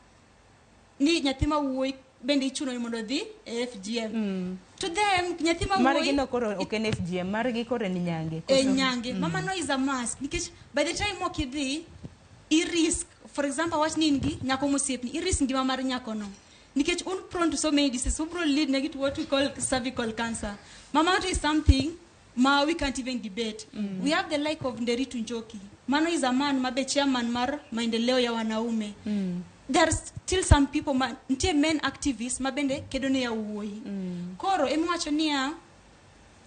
ni nyathi ma wuoyi bende ichuno ni mondo odhi e FGM. To them, nyathi ma Margi wuoyi no koro ok en FGM, margi koro en nyange. E nyange. Mama no is a must. Nikech by the time ok idhi, i risk, for example, awach ni in gi nyako mosiepni, i risk ngima mar nyakono. Nikech un prone to so many diseases, ubro lead negi to what we call cervical cancer. Mama is something ma we can't even debate. We have the like of Nderitu Njoki. Mano is a man mabe chairman mar maendeleo ya wanaume. There are still some people ma nitie men activists ma bende kedo ne yawuoyi. Koro emiwacho niya,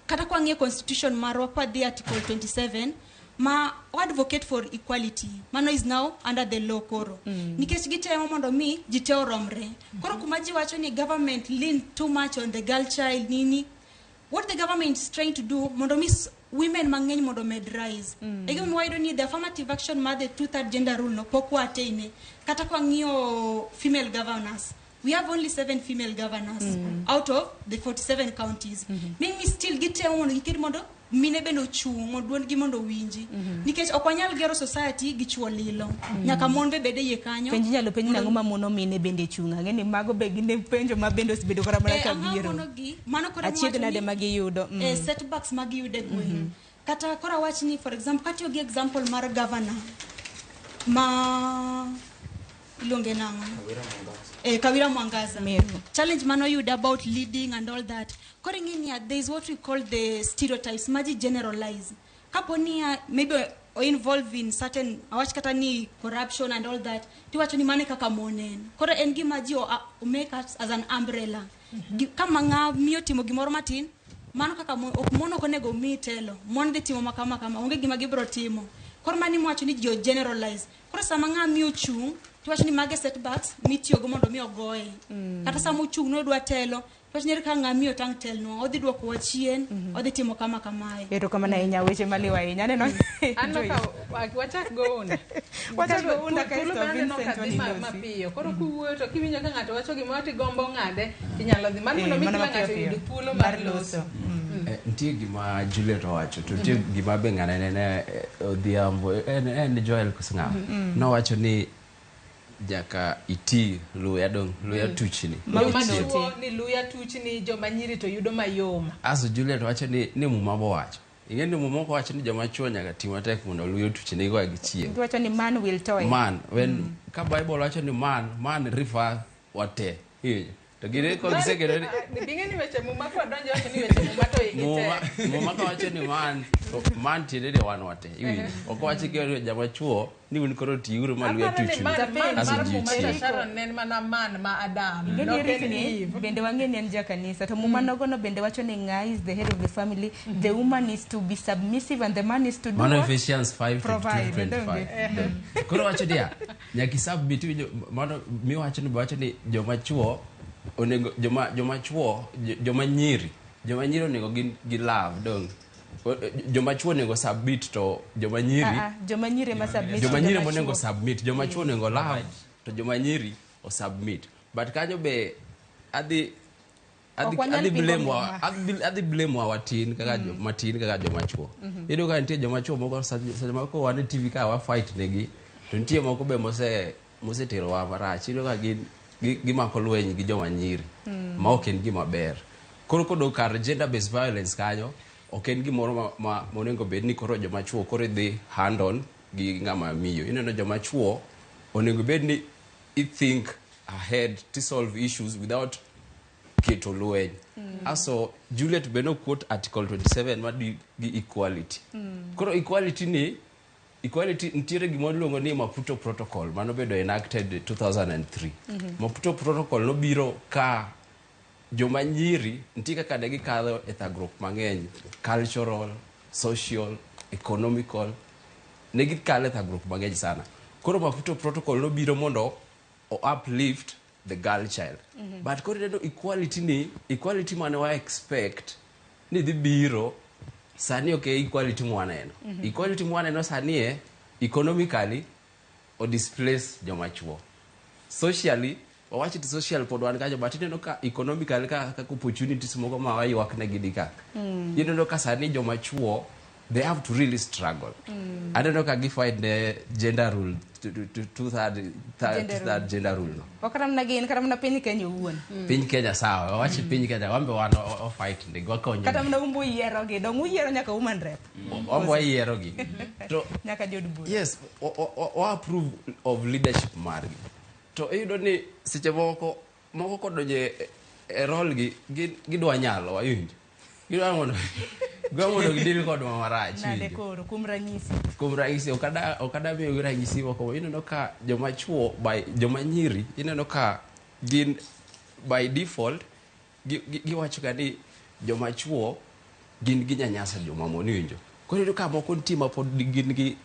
kata kwang'iyo constitution marwa, kwadhi article 27 ma o advocate for equality, mano is now under the law. Koro nikech gitemo mondo mi ji te oromre. Koro kuma ji wacho ni government lean too much on the girl child nini, what the government is trying to do mondo mi women mang'eny mondo med rise. E gima wayudo ni the affirmative action mar the two third gender rule no pok waatene. Kata kwang'iyo female governors, we have only 7 female governors out of the 47 counties. Meaning still gitemo mondo giket mondo mine bende ochung' mondo duondgi mondo owinji, nikech ok wanyal gero society gi chuo lilo. Nyaka mon be bed e iye kanyo. Penj inyalo penj nang'o ma mono mine bende chung'. Ang'e ni mago be gin penjo ma bende osebedo kora mana Eh, ka ang'o biro. monogi? Mano koro Achiedh emiwacho nade ni- ma giyudo. Setbacks ma giyudo e gweng'. Kata koro awach ni, for example, katiyo gi example mar governor ma iluonge nang'o, Kawira Mwangaza. Challenge manoyudo about leading and all that. Koro ing'e niya, there is what we call the stereotypes ma ji generalize. Kapo niya maybe o involve in certain, awach kata ni corruption and all that, tiwacho ni mano e kaka mon en. Koro en gima ji o make us as an umbrella. Kama ng'a miyo timo gimoro matin, mano kaka mon ok, mon ok onego mi telo, mon dhi timo makama kama, onge gima gibiro timo. Koro mano iwacho ni ji o generalize. Koro sama ng'a miyo chung', tiwacho ni mage setbacks mitiyogo mondo mi ogoye. Kata sama ochung' nodwa telo, tiwacho ni ere kaka ng'a miyo tang' telnwa, odhi duokowa chien, odhi timo kama kamae. Erokamano ahinya, weche maliw ahinya. Aneno Anno Joyce. ka wachak go unda. Wachak go unda Thuolo kaeto be aneno ka Vincent dhi wanilosi. mapiyo. Koro kuwuoyo to kiwinjo ka ng'ato wacho gimoro tigombo ng'ade, tinyalo dhi. Mano mondo mi Mana kila mapiyo ng'ato piyo. oyud thuolo mar loso. Nitie gima Juliet owacho to nitie gima be ng'ane nene, Odhiambo, en Joel koso ng'awa, nowacho ni nyaka iti luya dong luya tuchni Joma Ichiel. chuo ni luya tuchni, joma nyiri to yudo mayom. Aso Juliet wacho ni muma bowacho, ing'e ni muma ok wacho ni joma chuo nyaka ti matek mondo luya otuchni go gichiem. Giwacho ni man will toil. Man when ka Bible wacho ni man refer wate, iwinjo? To gine ko giseketo ni Ing'e ni weche muma kwadonjo wacho ni weche muma to igi muma tek. muma kawacho ni man, to man tiende ni wan wate, iwinjo? Ok owacho ni joma chuo ni un koro tiuru ma luya Aparo ni tuchni man aso mar ji muma cha ochiem. Sharon ne en mana man ma Adam. Ing'e ni Nok en rikni, Eve. bende wang'e ni en jakanisa to muma nogono bende wacho ni ng'a is the head of the family, the woman is to be submissive and the man is to do Mano what? Ephesians 5 Provide, 22 25. Koro wacho niya, nyaka isubmit, iwinjo? Mano miwacho ni wacho ni joma chuo onego joma chuo joma nyiri onego gin gi love dong. Joma chuo onego submit to joma nyiri Ah, ah, joma nyiri ema submit to joma nyiri joma monego chuo. submit, joma chuo onego love to joma nyiri o submit. But kanyo be adhi Ok wanyal adhi pingo blame muma. adhi blame wa watin kaka matin kaka joma chuo. Iyudo ka nitie joma chuo moko seche moko wan e TV ka wa fight negi, to nitie moko be moseterowa marach. Iyudo ka gin gimako lweny gi joma nyiri ma ok en gima ber. Koro kodok kar gender based violence kanyo, ok en gimoro ma monego bed ni koro joma chuo koro idhi hand on gi ng'ama miyo. Ineno joma chuo onego bed ni i think ahead to solve issues without keto lweny. Aso Juliet be no quote article 27 ma gi equality. Koro equality ni equality nitiere gima iluongo ni Maputo Protocol manobedo enacted 2003. Maputo Protocol nobiro ka joma nyiri nitie kaka ne gikadho e thagruok mang'eny, cultural, social, economical, ne gikalo e thagruok mang'eny sana. Koro Maputo Protocol nobiro mondo o uplift the girl child. But koro ineno equality ni equality mane wa expect ni dhi biro sani ok e equality mwaneno. Equality mwaneno sani e economically o displace joma chuo, socially wawach ni social pod wan kanyo, but ineno ka economically ka kaka opportunities moko ma waywak negi di ka, ineno ka sani joma chuo they have to really struggle. Aneno ka gifight ne gender rule two third Gender two third gender rule no. Ok kata mana gin, kata mana piny Kenya owuon. Piny Kenya, sawa, wawach piny Kenya, wan be wan o fight ne wakonyo. Kata mana umbu yierogi, dong uyiero nyaka woman rep. Wan be wayierogi to nyaka jood bura. Yes, wa approve of leadership margi, to iyudo ni seche moko moko kodonjo e role gi gidwa nyalo, wawinjo, gidwa mondo Gidwa mondo gidil kodwa marach. Nade Winjo? koro kuom ranyisi. Kuom ranyisi ok ada miyogi ranyisi moko. Ineno ka joma chuo by joma nyiri, ineno ka gin by default giwacho ga ni joma chuo gin ginyanyasa joma mon, iwinjo? Koro iyudo ka moko nitie ma pod gin gi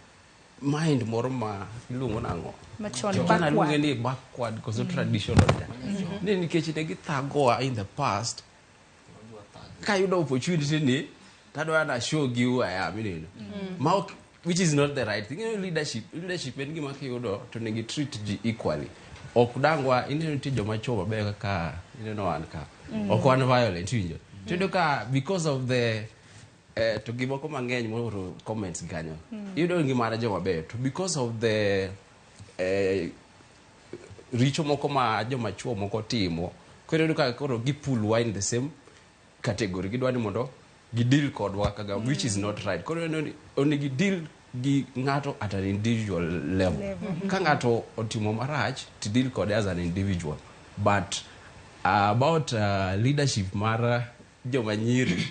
mind moro ma iluongo nang'o? Machon, Chon backward. aluonge ni backward koso traditional cha. Ni nikech ne githagowa in the past, kayudo opportunity ni tadwa na show gi who I am, ineno, ma ok, which is not the right thing. You know, leadership en gima kiyudo to onego treat ji equally. Ok dangwa ineno nitie joma chuo mabeyo kaka ineno wan ka. Ok wan violent, iwinjo? To iyudo ka because of the to gimoko mang'eny mooro comments kanyo. Iyudo ngima joma beyo to because of the richo moko ma joma chuo moko timo, koro iyudo ka koro gipulwa in the same category. Gidwa ni mondo gideal kodwa kaka, which is not right. Koro ineno ni onego deal gi ng'ato at an individual level. Level. Ka ng'ato otimo marach to deal kode as an individual. But about leadership mar joma nyiri,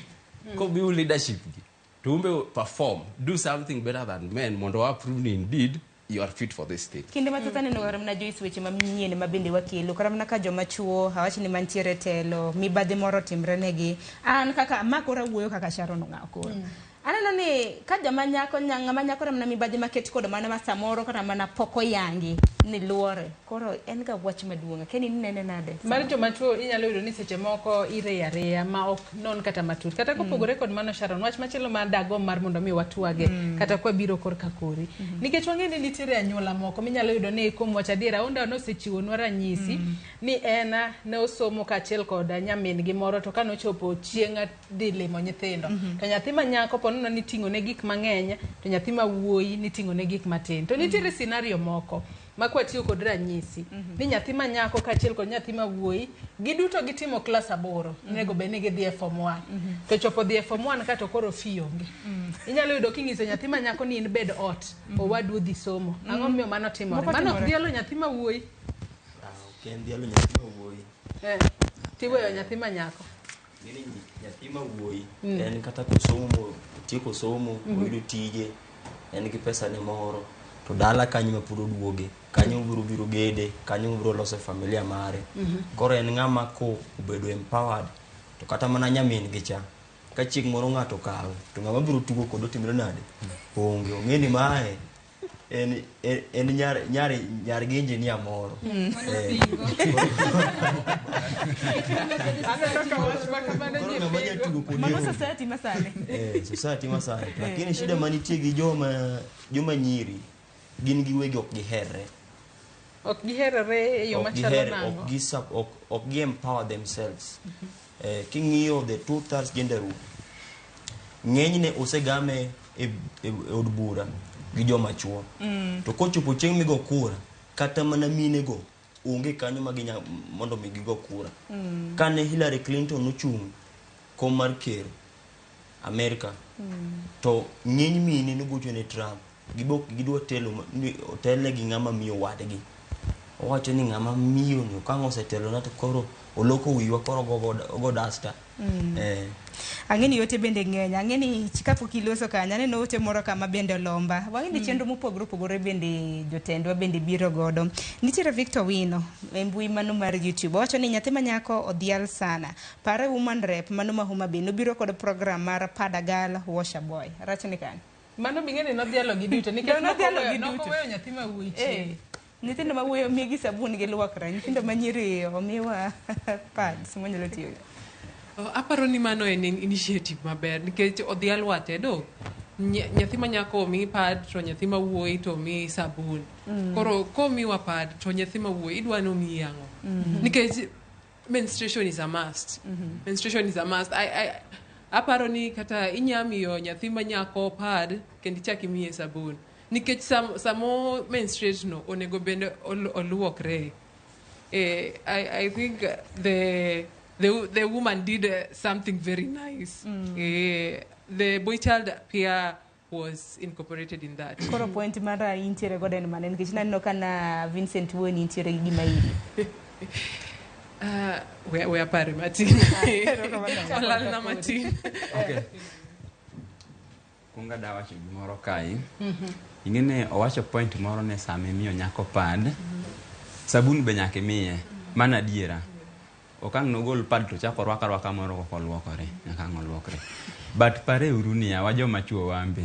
komiu leadership gi to umbe perform, do something better than men mondo wa prove ni indeed you are fit for this thing. Kinde mathoth aneno kata mana Joyce weche manyien ma bende wakelo kata mana ka joma chuo awach ni mantiere telo mibadhi moro timre negi. An kaka ma koro awuoyo kaka Sharon Ong'aw koro aneno ni ka joma nyako ng'ama nyako mana mibadhi maket kod mana ma samoro kata mana pok oyangi ni luore koro en ga wach maduong'. Akia ni inene nade? Mar joma chuo inyalo yudo ni seche moko ireyo areya ma ok non kata matut. Kata kopogore kod mano, Sharon, wach machielo ma dagomb mar mondo mi watwage kata kwabiro korka kori, nikech wang'e ni nitiere anyuola moko minyalo yudo ni kuom wacho adiera Onda nosechiwonwa ranyisi ni en ne osomo kaachiel kod nyamin gi moro, to kanochopo chieng' dhi limo nyithindo, to nyathi ma nyako po nono niting'o ne gik mang'eny to nyathi ma wuoyi niting'o ne gik matin. To nitiere scenario moko ma kwatiyo kod ranyisi ni nyathi ma nyako kaachiel kod nyathi ma wuoyi giduto gitimo klas 8, onego bed ni gidhi e form 1, to chopo dhi e form 1 ka to koro fee onge. Inyalo yudo king'iso nyathi ma nyako ni in bed ot, owadu odhi somo. Ang'o momiyo mano timore? Moko Mano ok timore. dhialo nyathi ma wuoyi? Ok en dhialo nyathi ma wuoyi. Tiweyo nyathi ma nyako. Ng'eni nyathi ma wuoyi en kata kosomo, otieko somo, oyudo tije, en gi pesa ne moro, to dala kanyo ma pod oduoge kanyo, obiro biro gede kanyo, obiro loso familia mare. Koro en ng'ama ko obedo empowered, to kata mana nyamin gi cha, ka chieng' moro ng'ato okawe to ng'ama biro tugo kode otimre nade onge. Ong'e ni mae en nyar gi engineer moro. Aneno ka wach ma kamano Koro ji ng'ama nya pingo. tugo kode Mano onge. society masani. Society masani. Lakini shida manitie gi joma nyiri gin giwegi ok giherre. Ok giherore e yo Ok machalo giherre, nang'o? ok gi empower themselves. King'iyo the two thirds gender rule, ng'enyne osegame e od bura gi joma chuo. To kochopo chieng' migo kura, kata mana minego onge kanyo ma ginya mondo mi gigo kura. Kane Hillary Clinton nochung' kom mar ker Amerika, to ng'eny mine nogocho ne Trump, gibo gidwa telo ni otelne gi ng'ama miyo wadgi. Owacho ni ng'ama miyo ni okang' osetelona to koro oloko wiwa, koro ogo dasta. Ang'e ni ote bende ng'eny. Ang'e ni kapok iloso kanyo, aneno ote moro kama bende olomba. Wang'e ni chenro mopogore opogore bende jotendwa bende biro godo. Nitiere Victor Wino e mbui mano mar YouTube. Owacho ni nyathi ma nyako odhial sana. Pare woman rep mano ma Homa Bay nobiro kod program mar Pad a Girl Wash a Boy. Rach ni kanyo. Mano bing'e ni nodhialo gi duto nikech Nodhialo gi nok duto. oweyo nyathi ma wuoyi chien. Nyithindo ma wuoyi omigi sabun giluokre. Nyithindo ma nyiri omiwa pads mwanyalo tiyogo. Oh, aparo ni mano en initiative maber nikech odhial wate do nyathi ma nyako omi pad to nyathi ma wuoyi to omi sabun. Koro komiwa pad to nyathi ma wuoyi idwa ni omiyi ang'o? Nikech menstruation is a must. Menstruation is a must. Aparo ni kata inya miyo nyathi ma nyako pad kendo ichak imiye sabun nikech samo menstruate no onego bende oluokre. I think the woman did something very nice. The boy child peer was incorporated in that. Koro point mara intiere godo en mane? Nikech naneno ka na Vincent wuoyi intiere gi gima iri. We apare matin. Olalna matin. Okay. Kuongo da wacho gimoro kae. Ing'e ni owacho point moro ne sama imiyo nyako pad, sabun be nyaka imiye. Mano adiera. Ok ang' nogol pad to chako orwako arwaka moro kok oluokore. Nyaka ang' oluokre. But pareuru niya, wa joma chuo wan be.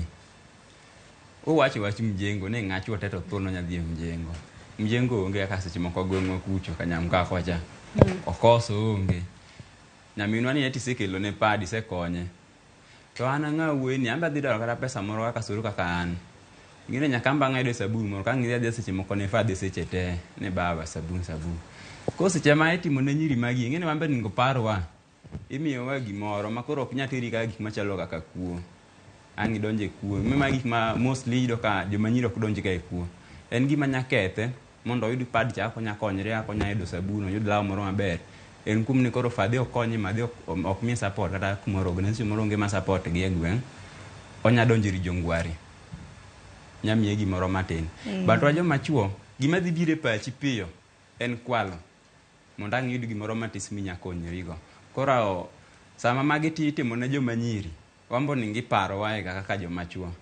Uwacho wach mjengo ni ng'a chuo te to thuon onya dhi e mjengo. Mjengo onge kaka seche moko gweng'wa kucho Kanyamka kocha. Okoso onge. Nyaminwa ni eti isekelo ne pad isekonye. To an ang'a wuoyi ni an be adhi dwaro kata pesa moro kaka suru kaka an. Ing'e ni nyaka an be ang' ayudo sabun moro ka ang' idhi adhiya seche moko ne fadhe seche te ni baba sabun sabun. Koro seche ma itimo ne nyiri magi ing'e ni wan be onego parwa. Imiyowa gimoro ma koro ok nyal teri kaka gik machalo kaka kuo. Ang' idonje e kuo. Ma gik ma mostly iyudo ka joma nyiri ok donj ga e kuo. En gima nya kethe mondo oyud pad cha kaka onya konyre kaka onya yudo sabun oyud law moro maber. En kuom ni koro fadhe ok konye madhe ok miye support kata kumoro organization moro onge ma support gi e gweng'. Onya donjo ir jongware. Nya miye gimoro matin. But wa joma chuo, gima dhi biro e pachi piyo en kwalo. Mondo ang' iyud gimoro matis minya konyorigo. Koro sama magi itimo ne joma nyiri, wan be onego iparowa ga kaka joma chuo.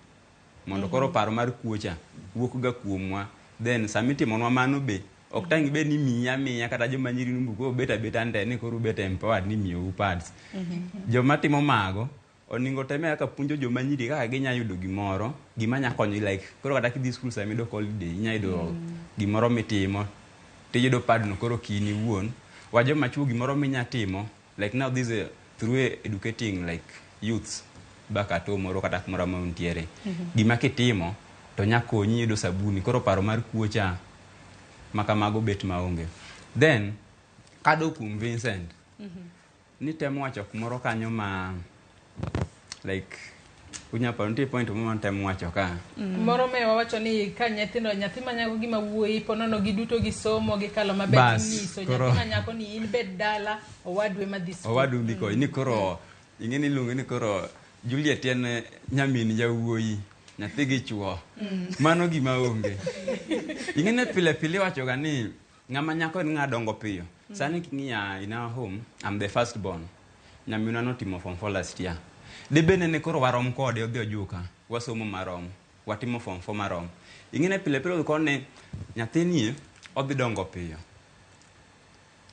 Mondo koro paro mar kuo cha wuok ga kuomwa. Then sama itimonwa mano be ok tang' ibed ni miyi amiya kata joma nyiri numbu koro bet abeta nde ni koro ubet empowered ni miyou pads. Joma timo mago onego teme kaka puonjo joma nyiri kaka ginya yudo gimoro gima nya konyo like koro kata kidhi skul sama idok holiday inya yudo gimoro mitimo tiyudo pad no koro kini iwuon. Wa joma chuo gimoro minya timo like now this through educating like youths back at home moro kata kumoro amora untiere. Gima kitimo to nya konyi yudo sabuni koro paro mar kuo cha makamago bet maonge. Then kadok kuom Vincent nitemo wacho kumoro kanyo ma like unya paro nitie point moro manitemo wacho ka. Moro me wawacho ni ka nyithindo nyathi ma nyako gi ma wuoyi po nono giduto gisomo gikalo maber Bas, tinyiso koro- nyathi ma nyako ni in bed dala owadwe madhi skul. Owadu dhi konyi ni koro ing'e ni iluonge ni koro Juliet en nyamin jawuoyi nyathi gi chuo. Mano gima onge. Ing'e ni pile pile iwacho ga ni ng'ama nyako en ng'a dongo piyo. Sani king'iya in our home, I'm the first born. Nyaminwa notimo form 4 last year. Dibed ni koro warom kode odhi ojuka, wasomo marom, watimo form 4 marom. Ing'e ni pile pile kone nyathini odhi dongo piyo.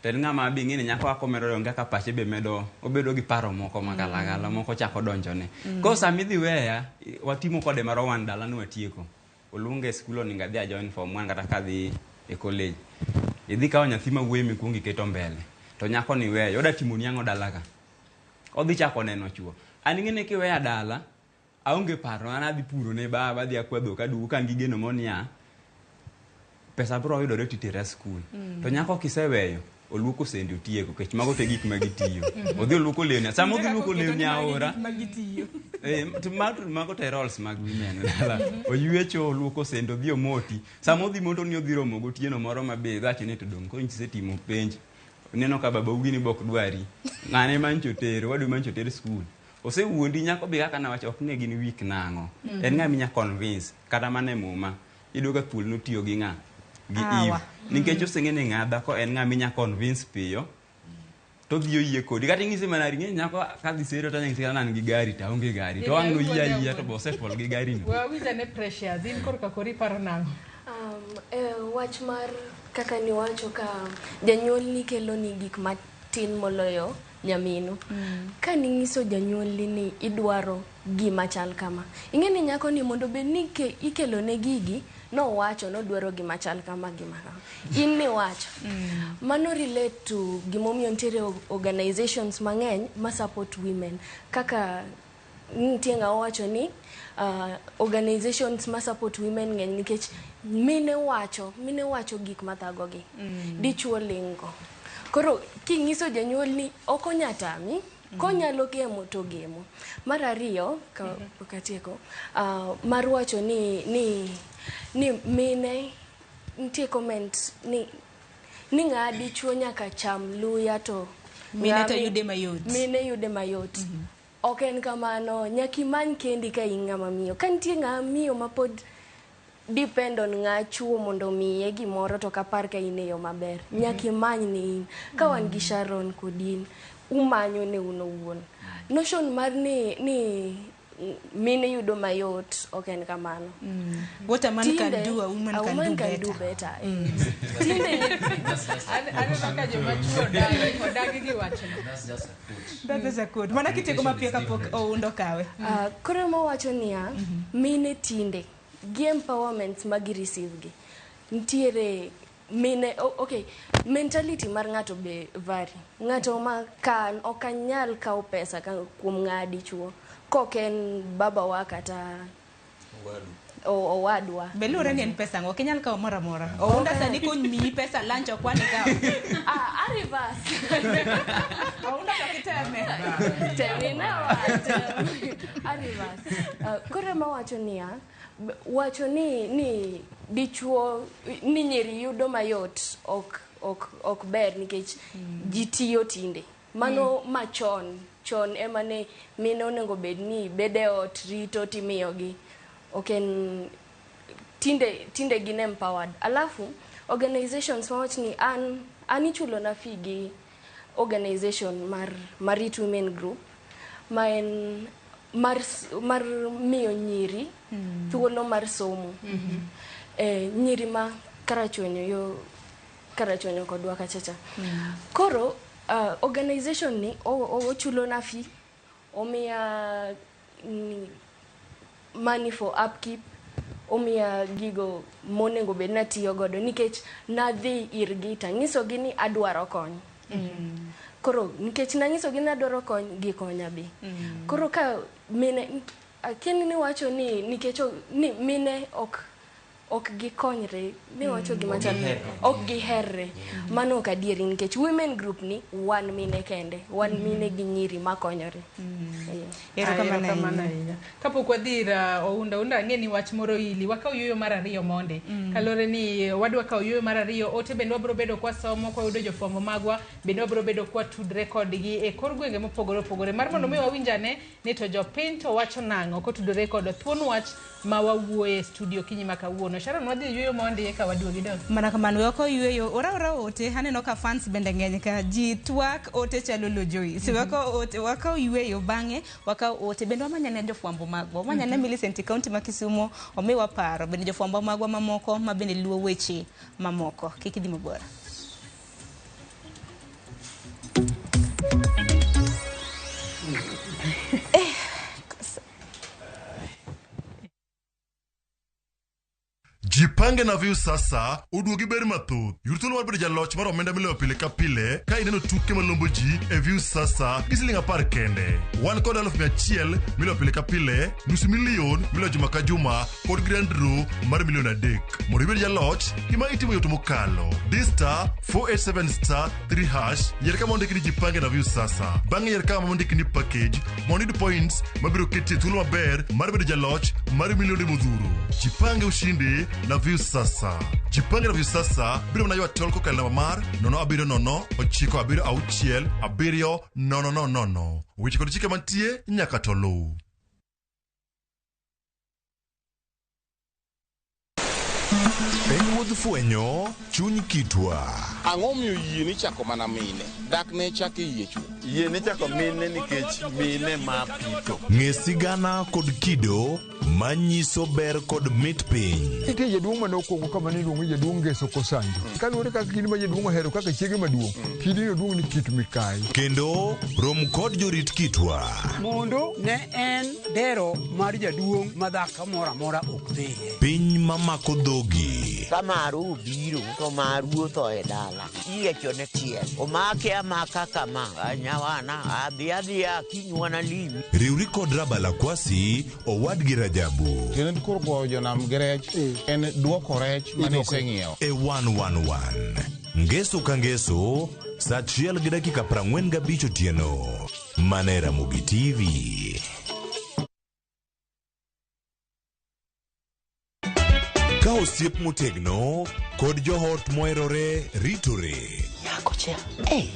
To en ng'ama be ing'e ni nyako kaka omedo dongo kaka pache be medo obedo gi paro moko magalagala moko chako donjone. Koro sama idhi weya, watimo kode marom wan dala ne watieko. Oluonga e skul onego adhi a join form 1 kata kadhi e college. Idhi kawo nyathi ma wuoyi mikuongo iketo mbele. To nyako ni weyo, oda timoni ang'o dala ka? Odhi chako neno chuo. An ing'e ni kiweya dala, aonge paro, an adhi puro ne baba, adhi akwa dhok aduogo ka an gi geno moro niya, pesa biro yudore titera skul. To nyako kiseweyo, oluoko sende otieko, nikech mago te gik ma gitiyo. Odhi oluoko lewni, sama odhi luoko lewni aora, to mago te roles mag women. Oywecho, oluoko sende, odhi omoti. Sama odhi moto ni odhi romo gotieno moro mabe, dhacho ni to dong' koro isetimo penj. Oneno ka babau gini be ok dwari. Ng'ane mancho tero, wadu mancho ter skul. Osewuondi nyako be kaka nawacho ok ne gin weak nang'o. En ng'ama inya convince kata mana e muma. Iyudo ka thuol notiyo gi ng'a? Gi Eve. Nikech oseng'e ni ng'a dhako en ng'ama inya convince piyo. To odhi oyie kodi. Kata inyise mana ing'e nyako kadhi sero to anyise kata an gi gari to aonge gari. To ang' noyie ayia to be osefall gi gari no. We awinj ane Precious, in korka kori iparo nang'o? Wach mar kaka niwacho ka janyuolni keloni gik matin moloyo nyaminu. Ka ning'iso janyuolni ni idwaro gima chal kama. Ing'e ni nyako ni mondo bed ni ikelone gigi, nowacho nodwaro gima chal kama gima kama. In niwacho. Mano relate to gimomiyo nitiere organizations mang'eny ma support women. Kaka nitie ng'awa wacho ni organizations ma support women ng'eny nikech mine wacho gik mathagogi. Dichuo lingo. Koro king'iso janyuol ni ok onya tami, konyalo gemo to gemo. Mar ariyo, ka pok atieko, mar wacho ni mine nitie comment ni ng'a dichuo nyaka cham luya to mine to yude mayot. Mine yude mayot. Ok en kamano, nyaka imany kendi ka in ng'ama miyo. Ka nitie ng'ama miyo ma pod depend on ng'a chuo mondo omiye gimoro to ok apar ka in e yo maber. Nyaka imany ni in. Ka wan gi Sharon kod in, umanyo ne un owuon. Notion mar ni mine yudo mayot, ok en kamano. What a man can do, a woman can do better. Tinde aneno ka joma chuo odagi gi wachno. That's just a quote. That is a quote. Mana kitego mapiyo kapok Oundo kawe. Koro mawacho niya, mine tinde gi empowerment ma gi receive gi nitiere mine, okay, mentality mar ng'ato be vary. Ng'ato ma kan ok anyal kawo pesa kuom ng'a dichuo kok en babawa kata owadwa. Be luwore ni en pesa ang'o, ok inyal kawo moro amora. Ounda sani komiyi pesa lunch ok wan ikawo. A reverse. Ounda to kiteme. Teme wacho. A reverse. Koro mawacho niya, wacho ni dichuo ni nyiri yudo mayot ok ber nikech ji tiyo tinde. Mano machon, chon ema ne mine onego bed ni bede ot rito timiyogi. Ok en tinde gin empowered. Alafu organizations mawach ni an ichulo na fee gi organization mar Marit Women Group ma en mar miyo nyiri thuolo mar somo. Nyiri ma Karachuonyo yo Karachuonyo kodwa kachacha. Koro organization ni ochulo na fee, omiya money for upkeep, omiya gigo monego bed natiyo godo nikech nadhi irgi tanyisogi ni adwaro kony. Koro nikech nanyisogi ni adwaro kony, gikonya be. Koro ka mine akia ni wacho ni nikech ni mine ok gikonyre, ni wacho gima chal ok giherre. Mano ok adieri nikech women group ni wan mine kende, wan mine gi nyiri makonyore. Erokamano ahinya. Kapok wadhi ir Ounda, Ounda ang'e ni wach moro ili wakaw yueyo mar ariyo monde. Kaluwore ni wadwa kawo yueyo mar ariyo, ote bende wabiro bedo kwasomo, kwayudo jofwambo magwa, bende wabiro bedo kwatudre kodgi e kor gwenge mopogore opogore mar mondo mi wawinj ane ni to jopiny to wacho nang'o kotudore kod thuon wach ma wawuoye e studio kinyi ma kawuono. Sharon, wadhi yueyo mondi eka waduogi dong. Mana kamano, we wakaw yueyo, ora ote, aneno ka fans bende ng'eny ka ji twak ote chalo lo Joyce. Wakaw ote, wakaw yueyo bang'e, wakaw ote bende wamanyane jofwambo magwa. Wamanyane Millicent County ma Kisumo, omiwa paro bende jofwambo magwa mamoko ma bende luwo weche mamoko. Kik idhi mabor. Jipange na View Sasa oduogi ber mathoth. Yud thuolo mar bedo jaloch mar omenda miloyo pile ka pile ka ineno tuke malombo ji e View Sasa gi siling 10 kende. Wan kod 100,000 miloyo pile ka pile, nusu milion miloyo juma ka juma kod grand draw mar 3 milion. Mondo ibed jaloch, gima itimo yot mokalo. Di *487*3# yier kama ondiki ni Jipange na View Sasa. Bang'e yier kama ondiki ni package mondo iyud points mabiro keti e thuolo maber mar bedo jaloch mar milionde modhuro. Jipange ushindi na View Sasa. Jipange na View Sasa biro mana ywa tol kokalo namba mar 070 976 7000. Weche kod chike mantie nyaka to luw. En wuodh fwenyo chuny kitwa. Ang'o miyo yie ni chako mana mine? Dak ne chako yie chuo. Yie ni chako mine nikech mine ma pito. Ng'e sigana kod kido manyiso ber kod mit piny. Nitie jaduong' mane okuongo kama ne iluongo ni jaduong' Ngeso Kosanjo. Kaluwore kaka kidi ma jaduong' ohero kaka chiege maduong', kidino duong' ni kit mikayi. Kendo rom kod jorit kitwa. Mondo ne en dero mar jaduong' ma dhako moro amora ok dhiye. Piny mamako dhogi. Ka maru obiro to maru otho e dala. Iyiecho ne tiel. Omake amaka kama. Nyawana adhi adhiya kinywana limi. Riwri kod Rabala Kwasi owadgi Rajabu. Tiende koro goyo jonam gi rech en duoko rech mane iseng'iewo. E 111. Ngeso ka ngeso, saa 1:45 otieno. Mana e Ramogi TV. Ka osiep motegno kod joot moherore ritore. Nyako cha, ei,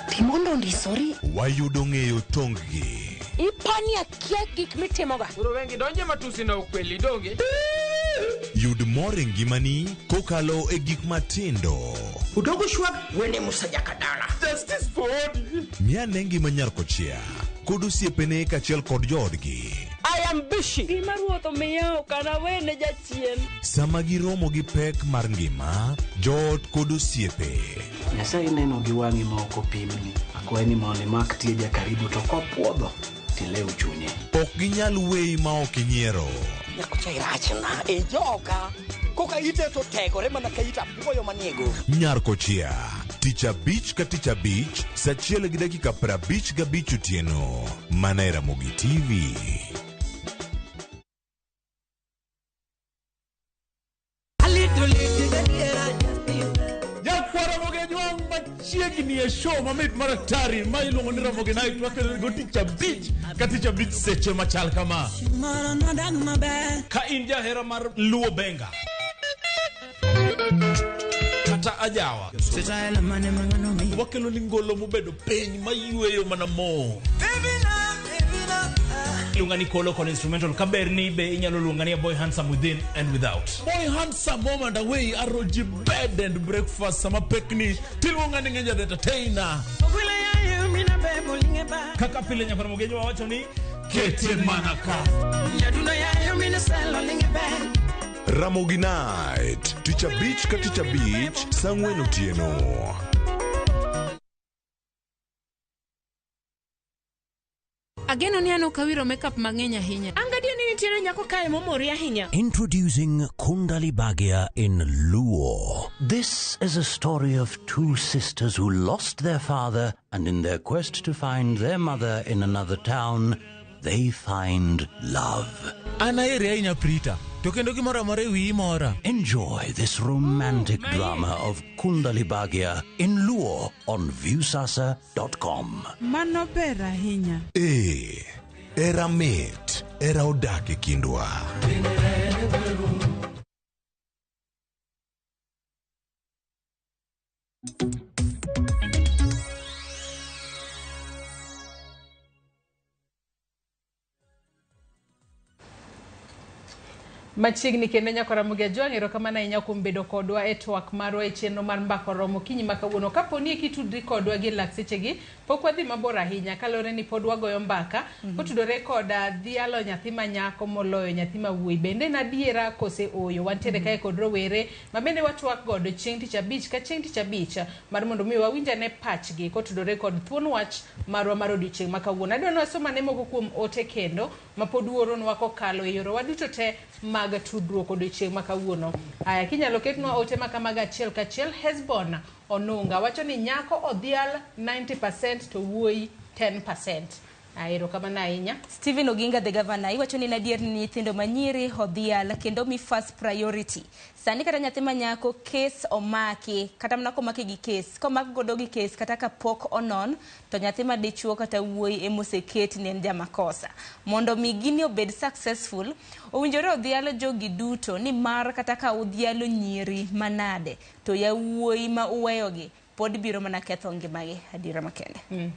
pi mondo ondisori. Wayudo ng'eyo tong-gi. Ipani akia gik mitimoga. Koro wengi donje matusi na ukweli donge. Yud mor e ngimani kokalo e gik matindo. Udogo shwag wene Musa Jakadala. Justice for Odi. Ng'i ane ngima nyar kochia kod osiepene kaachiel kod joodgi. I am busy. Gima ruoth omiya ok anawene jachien. Sama giromo gi pek mar ngima, joot kod osiepe. Nyasaye neno gi wang'i ma ok opimni. Akwayi ni mondo imak tieja karibu to kopuodho tilew chunye. Ok ginyal weyi ma ok inyiero. Nyakocha irachna e joka. Koka ite to tegore mana ka it apuoyo manie go. Nyar Kochia, tich abich ka tich abich, saa achiel gi dakika 55 otieno. Mana e Ramogi TV. Nyakwar Ramogi Ajwang' machiegni e show mamit mar atari ma iluongo ni Ramogi Night wakelo go tich abich ka tich abich seche machal kama. Ka in jahera mar Luo Benga kata ajawa wakelo ni ngolo mobedo piny mayweyo mana mo. Iluonga ni Kolo kod instrumental kaber ni be inyalo luonga ni a boy handsome within and without. Boy handsome home and away ROG bed and breakfast sama pekni tiluonga ni Ngenja the entertainer. Kaka pile nyakwar Mogejo wawacho ni kete mana ka. Ramogi Night, tich abich ka tich abich, saa ang'wen otieno. Ageno ni an ok awiro makeup mang'eny ahinya. An gadier ni nitiere nyako kae momori ahinya. Introducing Kundali Bhagya in Luo. This is a story of two sisters who lost their father and in their quest to find their mother in another town, they find love. An aheri ahinya Prita, to kendo gimoro amora e wiyi mora. Enjoy this romantic drama of Kundali Bhagya in Luo on Viusasa.com. Mano ber ahinya. Ee, era mit, era odak e kindwa. Machiegni kendo nyakwar Ramogi Ajwang', erokamano ahinya kuom bedo kodwa e twak marwa e chenro mar Mbaka Oromo okinyi ma kawuono. Kapo ni kitudri kodwa gi lak sechegi, pok wadhi mabor ahinya kaluwore ni pod wagoyo mbaka kotudore koda dhialo nyathi ma nyako moloyo nyathi ma wuoyi. Bende en adiera kose ooyo? Wantiere kae kod rowere ma bende watwak godo chieng' tich abich ka chieng' tich abich mar mondo mi wawinj ane pachgi kotudore kod thuon wach marwa mar odiochieng' ma kawuono. Adwa ni wasom ane moko kuom ote kendo ma pod uoronwa kokalo e yorewa duto te mag tudruok odiochieng' ma kawuono. Aya, kinyalo ketnwa ote ma kamago achiel kachiel. Hesbon Onunga wacho ni nyako odhial 90% to wuoyi 10%. Aya, erokamano ahinya. Stephen Oginga the governor iwacho ni en adier ni nyithindo manyiri odhial kendo mi first priority. Sani kata nyathi ma nyako kes omaki kata mana komaki gi kes komak godo gi kes kata kapok onon to nyathi ma dichuo kata wuoyi emoseket ni en jamakosa. Mondo mi gini obed successful owinjore odhial jogi duto ni mar kata ka udhialo nyiri manade to yawuoyi ma uweyogi pod biro mana ketho ngimagi adiera makende.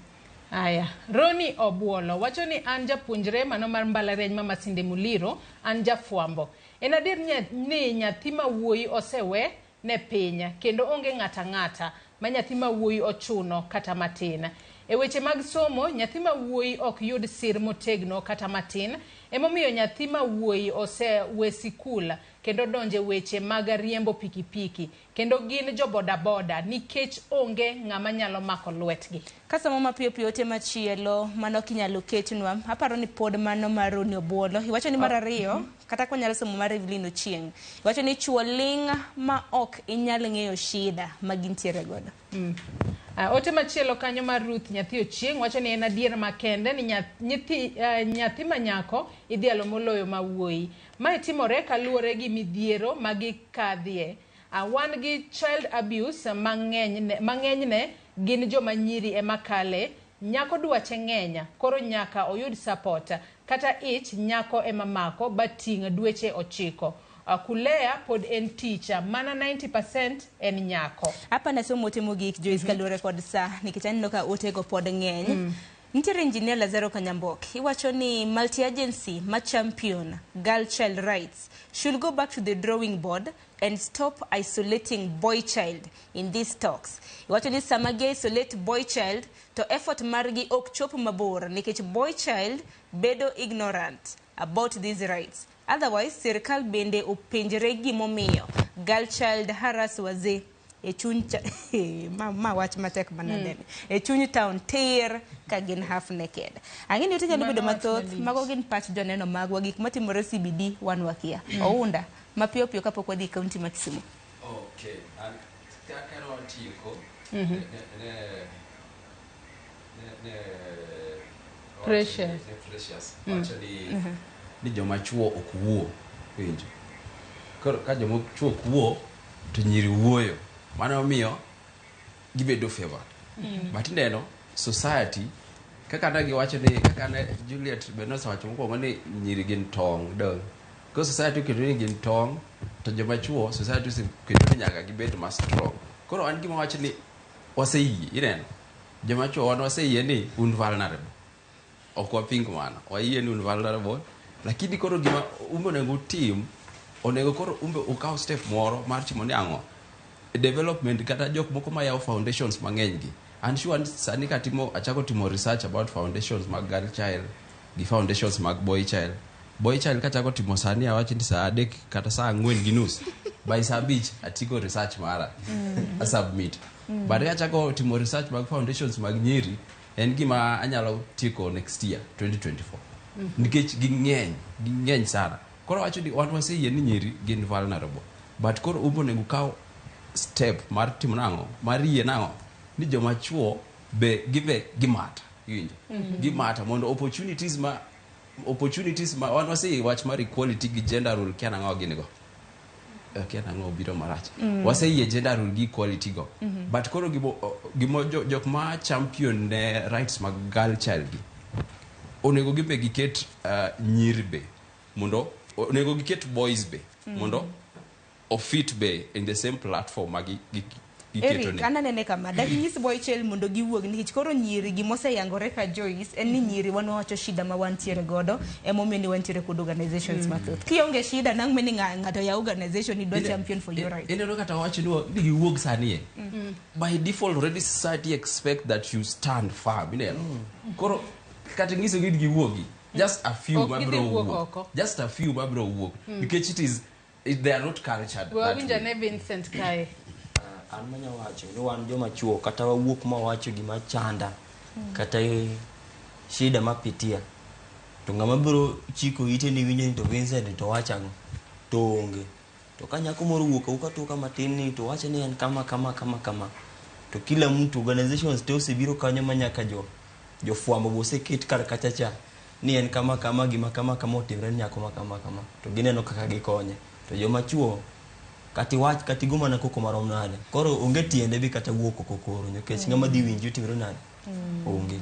Aya, Roni Obuolo wacho ni an japuonjre mano mar mbalariany ma Masinde Muliro, an jafwambo. En adier ni nyathi ma wuoyi osewe ne piny kendo onge ng'ata ng'ata ma nyathi ma wuoyi ochuno kata matin. E weche mag somo, nyathi ma wuoyi ok yud sir motegno kata matin, emomiyo nyathi ma wuoyi osewe sikul kendo donje weche mag riembo pikipiki kendo gin jo bodaboda nikech onge ng'ama nyalo mako lwetgi. Kasomo mapiyo piyo ote machielo mano kinyalo ketnwa aparo ni pod mano mar Roni Obuolo iwacho ni mar ariyo kata kwanyalo somo mar Evelyn Ochieng iwacho ni chuo ling' ma ok inyal ng'eyo shida ma gintiere godo. Ote machielo kanyo mar Ruth Nyathi Ochieng wacho ni en adier makende ni nyathi ma nyako idhialo moloyo ma wuoyi. Mae timore kaluwore gi midhiero ma gikadhie. Wan gi child abuse mang'enyne gin joma nyiri ema kale. Nyako dwache ng'eny koro nyaka oyud support. Kata ich nyako ema mako bating' dweche 9. Kulea pod en teacher mana 90% en nyako. Hapa nasomo ote mogik Joyce kaluwore kod sa nikech aneno ka otego pod ng'eny. Nitiere engineer Lazaro Kanyambok iwacho ni multi-agency ma champion girl child rights should go back to the drawing board and stop isolating boy child in these talks. Iwacho ni sama gi isolate boy child to effort margi ok chop mabor nikech boy child bedo ignorant. about these rights. Otherwise, sirkal bende openjre gimomiyo girl child harass wazee e chuny ma wach matek manadeni e chuny town tir ka gin half naked. Ang'e ni ote nyalo bedo mathoth, mago gin pach joneno magwa, gik matimore CBD wan wakia. Ounda mapiyo piyo kapok wadhi e kaunti ma Kisumu. Okay, an kaka notieko ne Precious. Ne Precious wacho ni joma chuo ok wuo, winjo. Koro ka joma chuo ok wuo to nyiri wuoyo, mano miyo gibedo favored. But ineno society kaka ne giwacho ni kaka ne Juliet be nosewacho mokwongo ni nyiri gin tong' dong. Koro society oketo ni gin tong' to joma chuo society oseketo ni nyaka gibed ma strong. Koro an gima wacho ni waseyie, ineno joma chuo wan waseyie ni un vulnerable. Ok waping mano, wayie ni un vulnerable, lakini koro gima umbe onego utim, onego koro umbe ukaw step moro mar timo ni ang'o development kata jok moko mayawo foundations mang'eny gi. An sure ni sani katimo achako timo research about foundations mag girl child gi foundations mag boy child. Boy child kachako timo sani awach ni saa 3 kata saa 4:30 by saa 5 atiko research mara asubmit. But kachako timo research mag foundations mag nyiri en gima anyalo tieko next year 2024. Nikech ging'eny sana. Koro wacho ni wan waseyie ni nyiri gin vulnerable. But koro umbe onego kaw step mar timo nang'o, mar yie nang'o ni joma chuo be gibe gimata, iwinjo? Gimata mondo opportunities ma wan waseyie wach mar equality gi gender role kia nang'o gin go. Kia nang'o obiro marach. Waseyie gender role gi equality go. But koro gimo jok ma champion ne rights mag girl child gi onego gibe giket nyiri be mondo onego giket boys be mondo ofit be in the same platform ma giketo Eric, an anene kama, dak inyis boy child mondo giwuog nikech koro nyiri gimoseyangore ka Joyce en ni nyiri wan wawacho shida ma wantiere godo emomiyo ni wantiere kod organizations mathoth. Kionge shida nang' meni ng'ato ya organization idwa champion for your rights. Ineno kata wacho ni giwuog sani e. By default already society expect that you stand firm, ineno. Koro kata nyiso gi giwuogi, just a few mabro wuok. Just a few mabro wuok. Nikech it is they are not cultured. Wawinjo ne Vincent kae. An manya wacho ni wan joma chuo kata wawuok ma wacho gima chanda kata shida mapitia to ng'ama biro chiko ite ni winjo ni to Vincent to wacho ang'o to onge. To ka nyako moro wuok awuoka toka matin ni to wacho ni en kama kama kama kama to kila mtu organizations te osebiro kanyo ma nyaka jofwambo bo oseket kar kacha cha ni en kama kama gima kama kama otimre ni nyako ma kama kama to gineno kaka gikonye. To joma chuo kati wach kati goma na koko marom nade koro onge tiende bi kata wuok oko koro nikech ng'ama dhi winji otimre nade onge.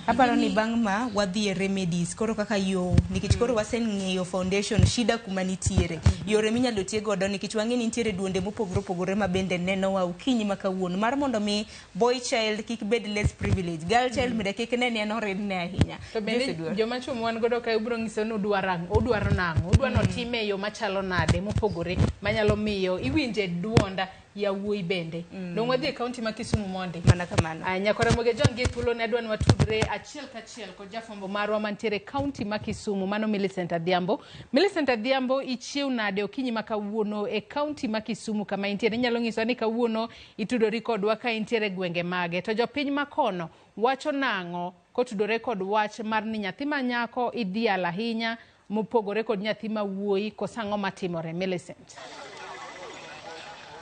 Aparo ni bang' ma wadhi e remedies koro kaka yo nikech koro waseng'eyo foundation shida kuma nitiere yore minyalo tie godo nikech wang'e ni nitiere duonde mopogore opogore ma bende nenowa okinyi ma kawuono mar mondo mi boy child kik bed less privilege, girl child bende kik ne ni en oridne ahinya. To bende joma chuo wan godo kae ubiro nyiso ni udwaro nang'o, udwa notime e yo machalo nade mopogore manyalo miyo iwinje duonda yawuoyi bende. Dong' wadhi e kaunti ma Kisumu mondi. Mana kamano. Nyakore Moge John gi thuolo ne adwa ni watudre achiel kachiel kod jafwambo marwa mantiere kaunti ma Kisumu mano Millicent Adhiambo. Millicent Adhiambo, ichiew nade okinyi ma kawuono e kaunti ma Kisumu kama intiere? Inyalo nyiso ni kawuono itudori kodwa ka intiere gwenge mage. To jopiny makono wacho nang'o kotudore kod wach mar ni nyathi ma nyako idhialo ahinya mopogore kod nyathi ma wuoyi koso ang'o matimore? Millicent.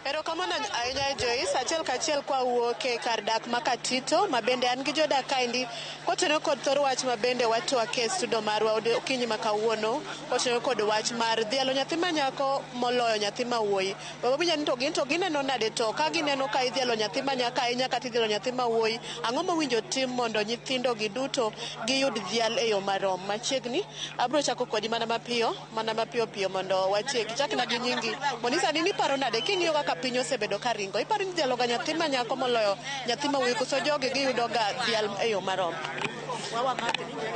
Erokamano ahinya Joyce, achiel kachiel kwa wuok e kar dak ma Katito ma bende an gi jodak kaendi kotenore kod thor wach ma bende watwake e studio marwa okinyi ma kawuono kotenore kod wach mar dhialo nyathi ma nyako moloyo nyathi ma wuoyi. Wawinjo ni to gin to gineno nade to ka gineno ka idhialo nyathi ma nyako ahinya kata idhialo nyathi ma wuoyi, ang'o mowinjo tim mondo nyithindo gi duto giyud dhial e yo marom? Machiegni abiro chako kodi mana mapiyo piyo mondo watieki. Chakna gi nyingi Monisa, nini iparo nade king'iyo kaka piny osebedo ka ringo? Iparo ni idhialo ga nyathi ma nyako moloyo nyathi ma wuoyi koso jogi giyudo ga dhial e yo marom?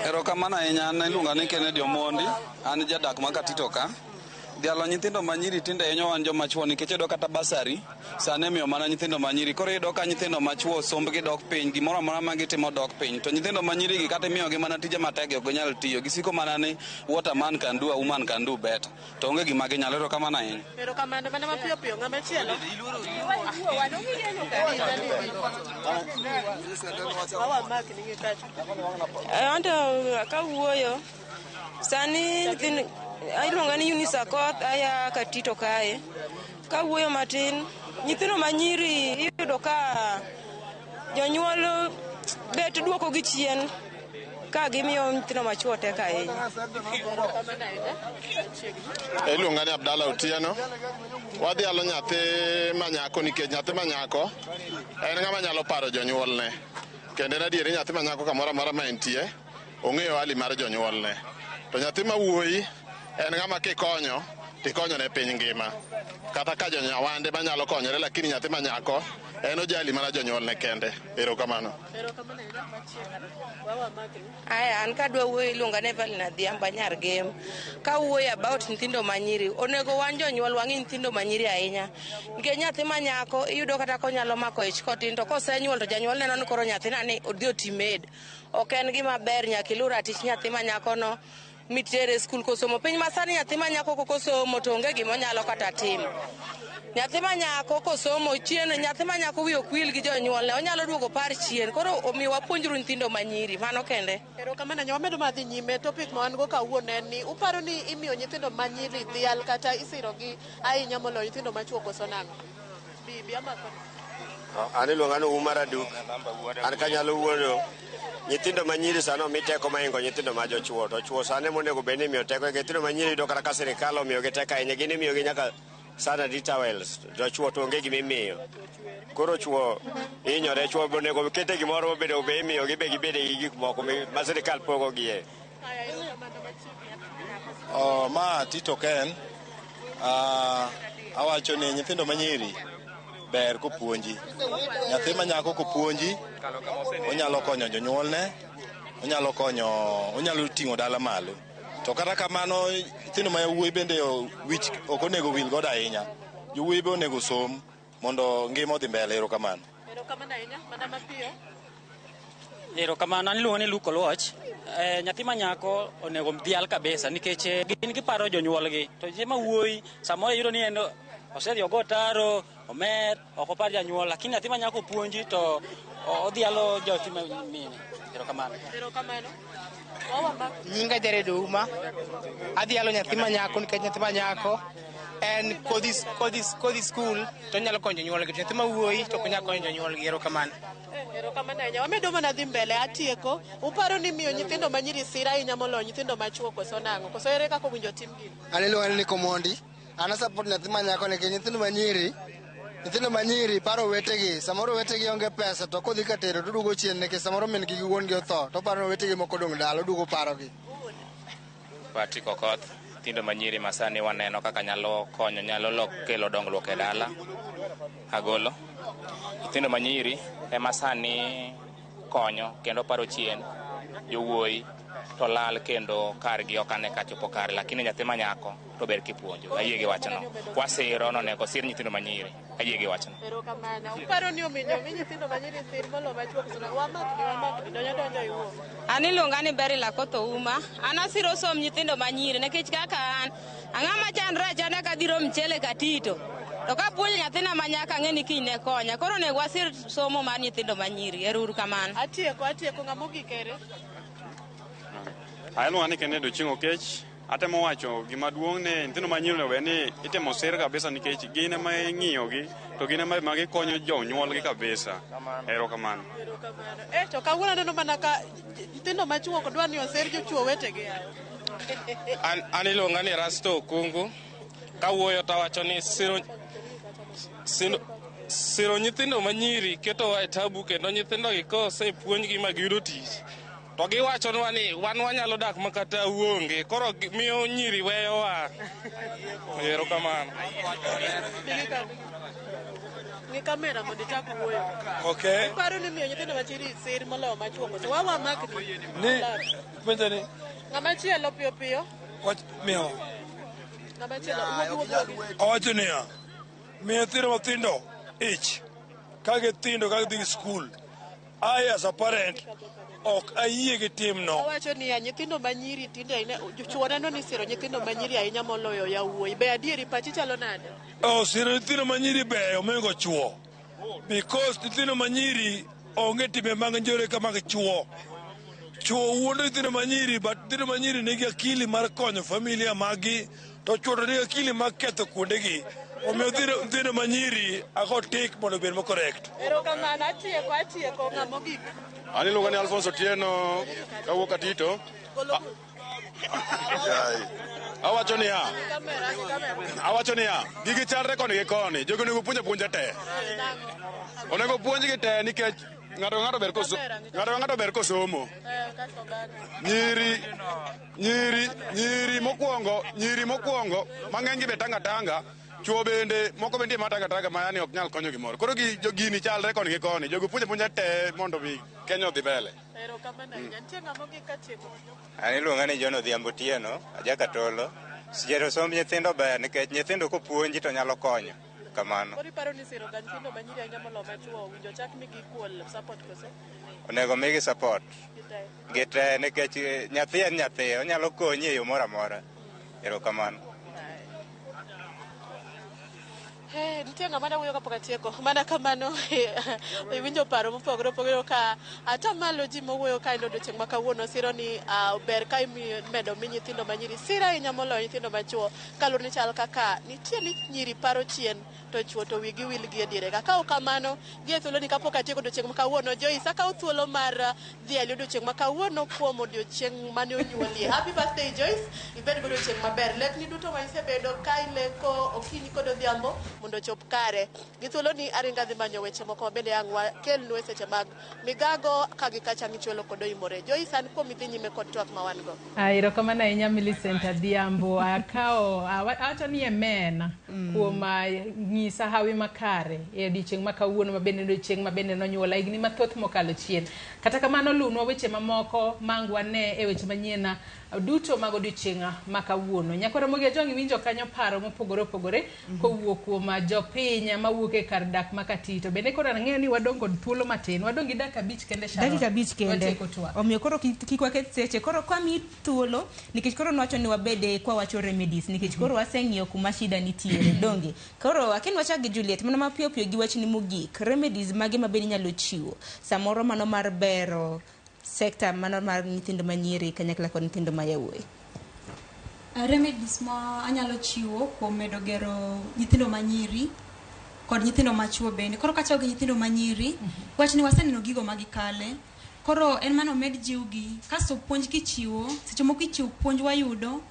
Erokamano ahinya, an iluonga ni Kennedy Omondi, an jadak ma Katito ka. Dhialo nyithindo manyiri tinde hinyo wan joma chuo nikech iyudo kata basari sani imiyo mana nyithindo manyiri. Koro iyudo ka nyithindo machuo sombgi dok piny, gimoro amora ma gitimo dok piny. To nyithindo manyiri gi kata imiyogi mana tije matek ok ginyal tiyo. Gisiko mana ni what a man can do, a woman can do better. To onge gima ginyalo. Erokamano ahinya. Erokamano mana mapiyo piyo ng'ama chielo. Anto kawuoyo sani nyithindo iluonga ni Eunice Akoth aya Katito kae. Kawuoyo matin, nyithindo manyiri iyudo ka jonyuol bet duoko gi chien ka gimiyo nyithindo machuo teko ahinya. Iluonga ni Abdalla Otieno. Wadhialo nyathi manyako nikech nyathi manyako en ng'ama nyalo paro jonyuolne. Kendo en adieri nyathi manyako kamoro amora ma entie, ong'eyo hali mar jonyuolne. To nyathi ma wuoyi en ng'ama kikonyo, tikonyo ne piny ngima. Kata ka jonyawande manyalo konyore, lakini nyathi manyako en ojali mana jonyuolne kende. Erokamano. Aya, an kadwa wuoyo iluonga ni Evelyn Adhiambo nyar Gem. Kawuoyo about nyithindo manyiri, onego wan jonyuol wang'i nyithindo manyiri ahinya. Nikech nyathi manyako iyudo kata konyalo mako ich kotin to kosenyuol to janyuol neno ni koro nyathina ni odhi oti maid. Ok en gima ber, nyaka ilu ratich nyathi manyako no mitere skul kosomo. Piny masani nyathi manyako kosomo to onge gima onyalo kata timo. Nyathi manyako kosomo chien, nyathi manyako wiye ok wil gi jonyuolne, onyalo duogo par chien. Koro omiyo wapuonjru nyithindo manyiri, mano kende. Erokamano ahinya. Wamedo madhi nyime. Topic ma wan go kawuono en ni uparo ni imiyo nyithindo manyiri dhial kata isirogi ahinya moloyo nyithindo machuo koso nang'o? Bibi amako. An iluonga ni Umar Aduk. An kanyalo wuoyo, nyithindo manyiri sani omi teko mohingo nyithindo ma jochuo. To chuo sani monego bed ni imiyo teko. Nyithindo manyiri yudo kata ka sirikal omiyogi teko ahinya, gin imiyogi nyaka sanitary towels. To chuo to onge gima imiyo. Koro chuo hinyore, chuo onego kete gimoro mobedo be imiyogi be gibede gi gik moko ma sirikal pogogie. Oh, ma Tito Ken. Awacho ni nyithindo manyiri ber kopuonji. Nyathi manyako kopuonji, onyalo konyo jonyuolne, onyalo konyo, onyalo ting'o dala malo. To kata kamano, nyithindo ma yawuoyi bende wich ok onego wil godo ahinya. Jowuoyi be onego som mondo ngima odhi mbele. Erokamano. Erokamano ahinya. Mana mapiyo. Erokamano, an iluonga ni Luke Oluoch. Nyathi manyako onego dhial kabisa nikech gin giparo jonyuolgi to nyathi ma wuoyi samoro iyudo ni en osedhi ogo taro omer ok opar janyuol, lakini nyathi manyako puonji to odhialo jothi mine. Erokamano. Erokamano. Nyinga Jared Ouma. Adhialo nyathi manyako nikech nyathi manyako en kodhi skul to onyalo konyo jonyuolgi, to nyathi ma wuoyi to ok onyal konyo jonyuolgi. Erokamano. Erokamano ahinya. Wamedo mana dhi mbele. Atieko. Uparo ni miyo nyithindo manyiri sir ahinya moloyo nyithindo machuo koso nang'o? Koso ere kaka owinjo tim gini? An iluonga ni Nico Mondi. An asupport nyathi manyako nikech nyithindo manyiri paro owetegi. Samoro owetegi onge pesa to kodhi ka tedo to duogo chien nikech samoro min gi gi wuon gi otho to oparo ni owetegi moko odong' dala oduogo parogi. Patrick Okoth, nyithindo manyiri masani waneno kaka nyalo konyo, nyalo kelo dongruok e dala. Agolo. Nyithindo manyiri ema sani konyo kendo paro chien jowuoyi to lal kendo kargi ok ane ka chopo kare, lakini nyathi manyako to ber kipuonjo. Ayie gi wachno. Wasiro nonego sir nyithindo manyiri. Ayie gi wachno. Erokamano. Uparo ni ominjo mi nyithindo manyiri sir moloyo machuo koso nang'o? Wamakni, wamakni. Donjo donjo iwuo. An iluonga ni Beryl Akoth Ouma. An asiro som nyithindo manyiri nikech kaka an ang'ama chandra achanda kadhiro mchele Katito. To kapuonjo nyathina manyako ang'e ni kiny ne konya. Koro onego wasir somo mar nyithindo manyiri. Ero uru kamano. Atieko, atieko. Ng'ama ogik ere? Iluonga ni Kennedy Ochieng' Okech. Atemo wacho gima duong' ni nyithindo manyiri onego bed ni itemo sir kabisa nikech gin ema ing'iyogi to gin ema gikonyo jonyuolgi kabisa. Erokamano. To kawuono aneno mana ka nyithindo machuo ok dwa ni oser jochuo wetegi. An iluonga ni Rasto Okungu. Kawuoyo tawacho ni siro nyithindo manyiri ketowa e tabu, kendo nyithindogi kosepuonjgi ma giyudo tich to giwachonwa ni wan wanyalo dak ma kata uonge, koro miyo nyiri weyowa. Erokamano. Ng'i kamera mondo ichak wuoyo. Okay. Iparo ni miyo nyithindo machiri sir moloyo machuo koso? Wamakni. Ni penjo ni Ng'ama chielo piyo piyo. Wach miyo. Ng'ama chielo, wuo, wuo, wuo. Awacho niya, miyo nyithindo mathindo ich ka githindo ka gidhi skul. I as a parent ok ayie gi timno. Awacho niya, nyithindo manyiri tinde ahinya, chuo neno ni siro nyithindo manyiri ahinya moloyo yawuoyi. Be adieri pachi chalo nade? Oh, siro nyithindo manyiri beyo mohingo chuo. Because nyithindo manyiri onge timbe mag njore ka mag chuo. Chuo wuondo nyithindo manyiri, but nyithindo manyiri nigi akili mar konyo familia maggi, to chuo to nigi akili mar ketho kuondegi. Omiyo nyithindo manyiri ago tik mondo obed mo correct. Erokamano, atieko, atieko, ng'ama ogik. An iluonga ni Alfonso Otieno kawuok Katito. Awacho niya, awacho niya, gigi chalre koni gi koni. Jogi onego puonj apuonja te. Onego puonjgi te nikech ng'ato ka ng'ato ber koso, ng'ato ka ng'ato ber kosomo. Nyiri, nyiri, nyiri mokwongo, nyiri mokwongo, mang'eny gi be tanga tanga. Chuo bende, moko bende ma tanga tanga ma yani ok nyal konyo gimoro. Koro gi jo gini chalre koni gi koni. Jogi puonj apuonja te mondo mi Kenya odhi mbele. Erokamano ahinya. Nitie ng'ama ogik katieko. An iluonga ni John Odhiambo Otieno, aja Katolo. Sijero somb nyithindo ber nikech nyithindo kopuonji to nyalo konyo. Kamano. Koro iparo ni siro ga nyithindo manyiri ahinya moloyo machuo owinjo chak migi equal support koso? Onego migi support. Gite. Gite nikech nyathi en nyathi, onyalo konyi e yo moro amora. Erokamano. Hey, nitie ng'ama ne wuoyo kapok atieko. Mana kamano iwinjo paro mopogore opogore ka atamalo ji mowuoyo ka en odiochieng' ma kawuono siro ni ber ka imedo mi nyithindo manyiri siro ahinya moloyo nyithindo machuo kaluwore ni chal kaka nitie ni nyiri paro chien to chuo to wigi wil gi e diere ka. Ka ok kamano, gi e thuoloni kapok atieko odiochieng' ma kawuono, Joyce, akawo thuolo mar dhi e odiochieng' ma kawuono kuom odiochieng' mane onyuolie. Happy birthday Joyce, ibed gi odiochieng' maber. Lekni duto ma isebedo ka ileko okinyi kod odhiambo mondo ochop kare. Gi thuoloni aringo adhi manyo weche moko mabende ang' wakelnu e seche mag migago ka gi kacha ng'ichwelo kod oimore. Joyce, an kuom idhi nyime kod twak ma wan go. Erokamano ahinya Millicent Adhiambo. Akawo awacho ni amen kuom nyisa hawi makare e odiochieng' ma kawuono ma bende odiochieng' ma bende nonyuola higni mathoth mokalo chien. Kata kamano lunwa weche mamoko mang wane e weche manyien duto mag odiochieng' ma kawuono. Nyakwar Ramogi Ajwang' iwinjo kanyo paro mopogore opogore kowuok kuom jopiny mawuok e kar dak ma Katito. Bende koro ang'eyo ni wadong' kod thuolo matin. Wadong' gi dakika 5 kende Sharon. Dakika 5 kende. Watieko twak. Omiyo koro kik waketh seche. Koro kwa mi thuolo nikech koro nwacho ni wabede kwa wacho remedies nikech koro waseng'iyo kuma shida nitiere donge. Koro akin wachak gi Juliet mana mapiyo piyo gi wachni mogik. Remedies mage ma bende inyalo chiwo samoro mano mar bero sekta mano mar nyithindo manyiri kanyakla kod nyithindo ma yawuoyi. Remedies ma anyalo chiwo kuom medo gero nyithindo manyiri kod nyithindo machuo bende. Koro kachako gi nyithindo manyiri, wach ni waseneno gigo ma gikale. Koro en mano omed jiwgi. Kasto puonj kichiwo, seche moko ichiwo puonj wayudo,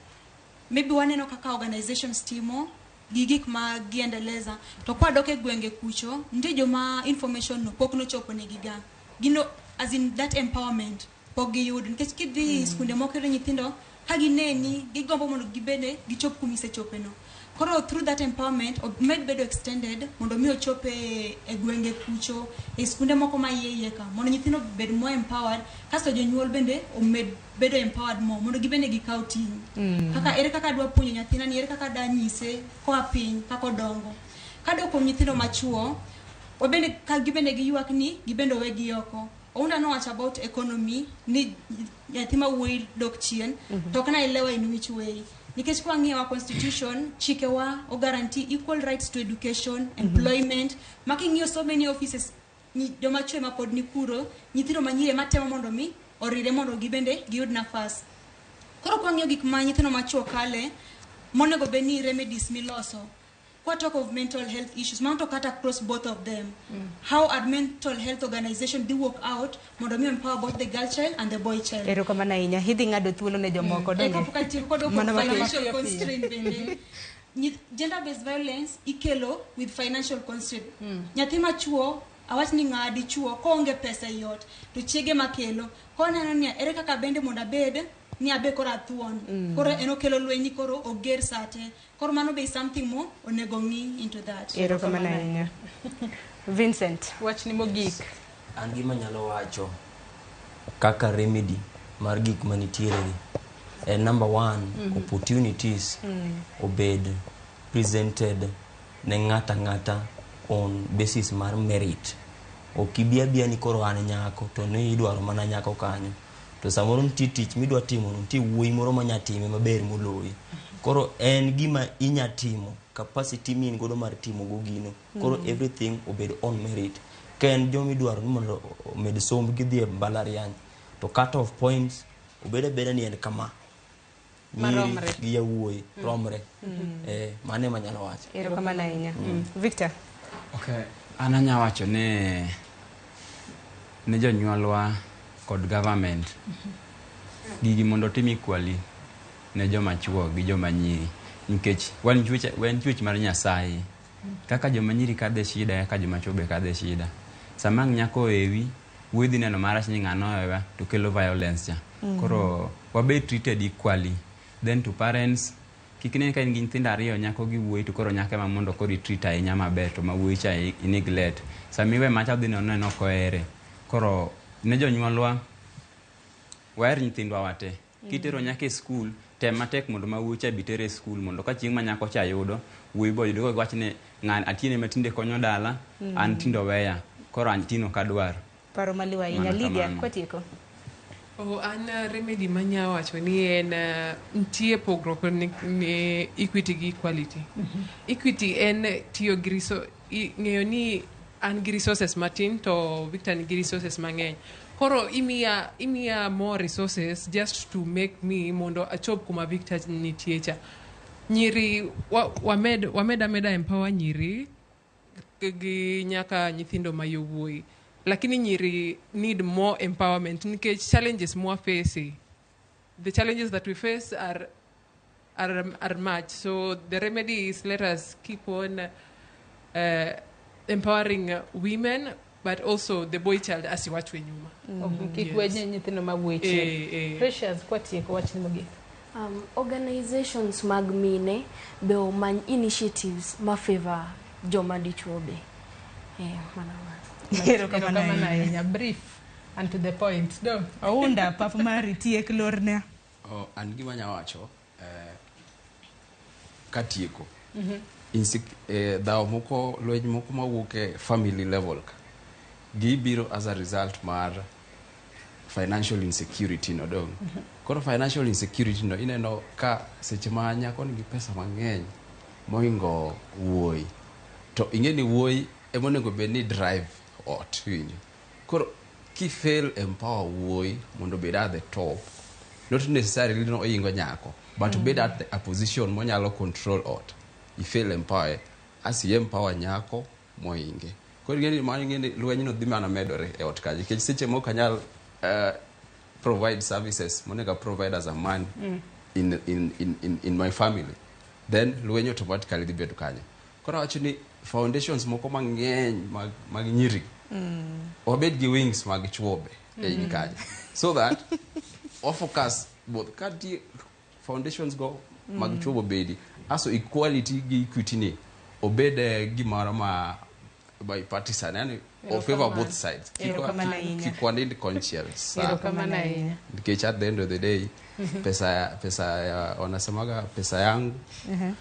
maybe waneno kaka organizations timo gi gik ma giendeleza. To kwadok e gwenge kucho, nitie joma information no pok nochopo negi ga. Gino, as in that empowerment pok giyudo. Nikech kidhi skunde moko iyudo nyithindo ka gineni, gigombo mondo gibede gichop kuma isechope no. Koro through that empowerment, omed bedo extended mondo mi ochop e gwenge kucho, e skunde moko ma iye iye ka, mondo nyithindo bed more empowered, kasto jonyuol bende omed bedo empowered more, mondo gibende gikaw ting'. Kaka ere kaka adwa puonjo nyathina ni, ere kaka adwa nyise koa piny, kaka odongo. Kadok kuom nyithindo machuo, wabende ka gibende giywak ni gibende owegi oko. Ounda nowacho about economy ni nyathi ma wuoyi dok chien, to ok naelewa in which way. Nikech kwa ng'iyo wa constitution, chikewa o guarantee equal rights to education, employment. Ma king'iyo so many offices, joma chwe ma pod ni kuro, nyithindo manyiri ema temo mondo mi orire mondo gibende giyud nafas. Koro kwa ng'iyo gik ma nyithindo machuo kale, monego bed ni remedies miloso. Kwa talk of mental health issues, mano to kata across both of them. How are mental health organization do work out mondo mi empower both the girl child and the boy child. Erokamano ahinya. Idhi ng'ado thuolo ne jomoko donge? Kapok atieko kod Mana mapiyo. financial constraint bende. Gender based violence ikelo with financial constraint. Nyathi machuo awach ni ng'a dichuo koonge pesa ei ot to chiege makelo koneno ni ere kaka bende mondo abed ni abe koro athuon. Koro en okelo lweny ni koro oger sate. Koro mano be is something mo onego ng'i into that. Erokamano ahinya. Vincent. Wachni mogik. An gima anyalo wacho kaka remedy mar gik manitiere gi. En number one, opportunities obed presented ne ng'ata ng'ata on basis mar merit. Ok ibi abiya ni koro an nyako to ni idwaro mana nyako kanyo. To samoro nitie tich midwa timo, nitie wuoyi moro manya time maber moloyi. Koro en gima inya timo, capacity mi in godo mar timo go gino. Koro everything obed on merit. Ka en joma idwaro ni mondo omed somb gidhi e mbalariany, to cut off points obed abeda ni en kama. Nyiri Maromre. gi yawuoyi romre. Mano ema anyalo wacho. Erokamano ahinya. Victor. Okay, an anya wacho ne jonyuolwa kod government gigi mondo otim equally ne joma chuo gi joma nyiri, nikech wan chwech mar Nyasaye. Kaka joma nyiri kadhe shida, kaka joma chuo be kadhe shida. Sama ang' nyako ohewi, wuoyi dhi neno marach ni ng'ano ohewa, to kelo violence cha. Koro wabed treated equally. Then to parents, kik ine ka in gi nyithindo ariyo, nyako gi wuoyi, to koro nyako ema mondo koro i-treat ahinya maber, to ma wuoyi cha i neglect. Sama iwe macha odhi neno ni ok ohere. Koro ne jonyuolwa, waher nyithindwa wate. Kitero nyako e skul, tem matek mondo ma wuoyi cha be iter e skul, mondo ka chieng' ma nyako cha yudo, wuoyi bo yudo. Koro wach ni ng'ani Atieno ema tinde konyo dala, an tinde oweya, koro an tinde ok adwar. Paro maliw ahinya. Mana Lydia, kamano. kwatieko. Oh, an remedy manya wacho ni en nitie pogruok ni equity gi equality. Equity en tiyo gi ng'eyo ni an gi resources matin to Victor nigi resources mang'eny. Koro imiya more resources just to make me mondo achop kuma Victor nitie cha. Nyiri wamed ameda empower nyiri gi nyaka nyithindo ma yowuoyi. Lakini nyiri need more empowerment nikech challenges mwa face, the challenges that we face are much. So the remedy is let us keep on empowering women, but also the boy child asiwachwe nyuma. Kik we nyithindo ma wuoyi chien. Eh, eh. Precious, kwatieko, wachni mogik. Organizations mag mine be omany initiatives ma favor joma dichuo be. Mano. Erokamano Erokamano ahinya. Ahinya. Brief and to the point. Do. Ounda pap mari tiek lorne. Oh, an gima anya wacho katieko, dhawo moko, lweny moko mawuok e family level ka gibiro as a result mar financial insecurity no dong. Koro financial insecurity no ineno ka seche ma nyako nigi pesa mang'eny mohingo wuoyi, to ing'e ni wuoyi ema onego bed ni drive ot, iwinjo? Koro kifail empower wuoyi mondo obed at the top, not necessarily no ohingo nyako, but obed at a position monyalo control ot, ifail empower as i empower nyako mohinge. Koro ing'e ni mano, ing'e ni lweny no dhi mana medore e ot kacha, nikech seche moko anyal provide services monego provide as a man in my family, then lweny automatically dhi bedo kanyo. Koro awacho ni foundations moko mang'eny mag nyiri, wabed gi wings mag chuo be e igi kanyo, so that wa focus both. Ka nitie foundations go mag chuo bobedi aso equality gi equity ni obed gimoro ma bipartisan, yani o favor both sides. Erokamano ahinya. Kik wanind konchiel sana. Erokamano ahinya. Nikech at the end of the day, pesa ya, wanasemaga pesa yangu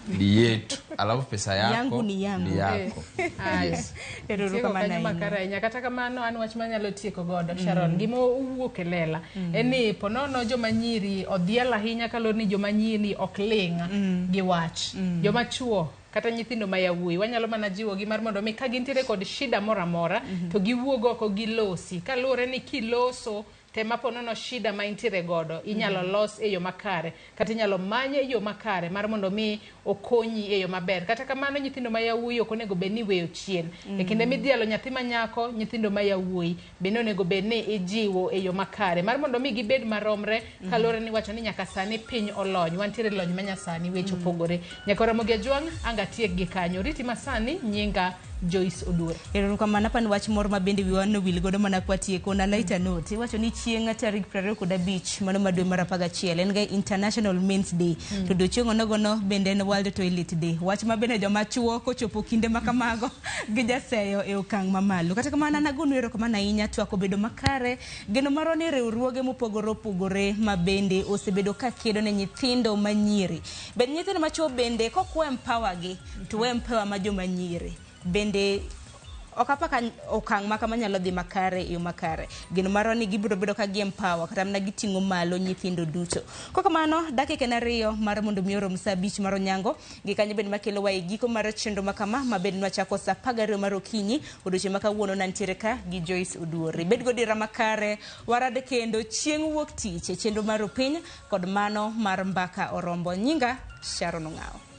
ni yetu, alafu pesa yako Yangu ni yangu. ni yako. Aya. Yes. Erouru Tieko kamano kanyo ahinya. makare ahinya. Kata kamano, an wach manyalo tieko godo, Sharon, gima owuok e lela en ni ponono joma nyiri odhial ahinya kaluwore ni joma nyiri ok ling' gi wach. Joma chuo kata nyithindo ma yawuoyi wanyalo mana jiwogi mar mondo mi ka gintiere kod shida moro amora to giwuog oko gilosi, kaluwore ni kiloso tema ponono shida ma intiere godo inyalo los e yo makare kata inyalo manye e yo makare mar mondo mi okonyi e yo maber. Kata kamano, nyithindo ma yawuoyi ok onego bed ni iweyo chien e kinde midhialo nyathi ma nyako. Nyithindo ma yawuoyi bende onego bed ni ijiwo e yo makare mar mondo mi gibed maromre, kaluwore ni wacho ni nyaka sani piny olony, wantiere lony manyasani, weche opogore. Nyaka Ramogi Ajwang' anga tiek gi kanyo riti masani. Nyinga Joyce Oduor. Erokamano apani wach moro ma bende wiwa nowil godo mana kwatieko na lighter note iwacho ni chieng' tarik 25 mano ma dwe mar 11 en ga International Men's Day to odiochieng' onogono bende en World Toilet Day wach ma bende joma chuo kochopo kinde ma kamago gijaseyo e okang' mamalo kata kamano an agonu erokamano ahinya twak obedo makare geno marwa ni riwruoge mopogore opogore ma bende osebedo ka kedo ne nyithindo manyiri bed nyithindo machuo bende kok wa empower gi to wa empower ma joma nyiri bende ok apa ka okang' ma kama nyalo dhi makare e yo makare geno marwa ni gibiro bedo ka gi empower kata mana giting'o malo nyithindo duto kokamano dakika en ariyo mar mondo mi orom sa abich mar onyango gi kanyo bende makelowa e giko mar chenro ma kama ma bende nwachako sa 12 mar okinyi odiochieng' ma kawuono nantiere ka gi Joyce Oduor ibed godira makare warad kendo chieng' wuok tich e chenro mar opiny kod mano mar mbaka orombo nyinga Sharon Ong'awo.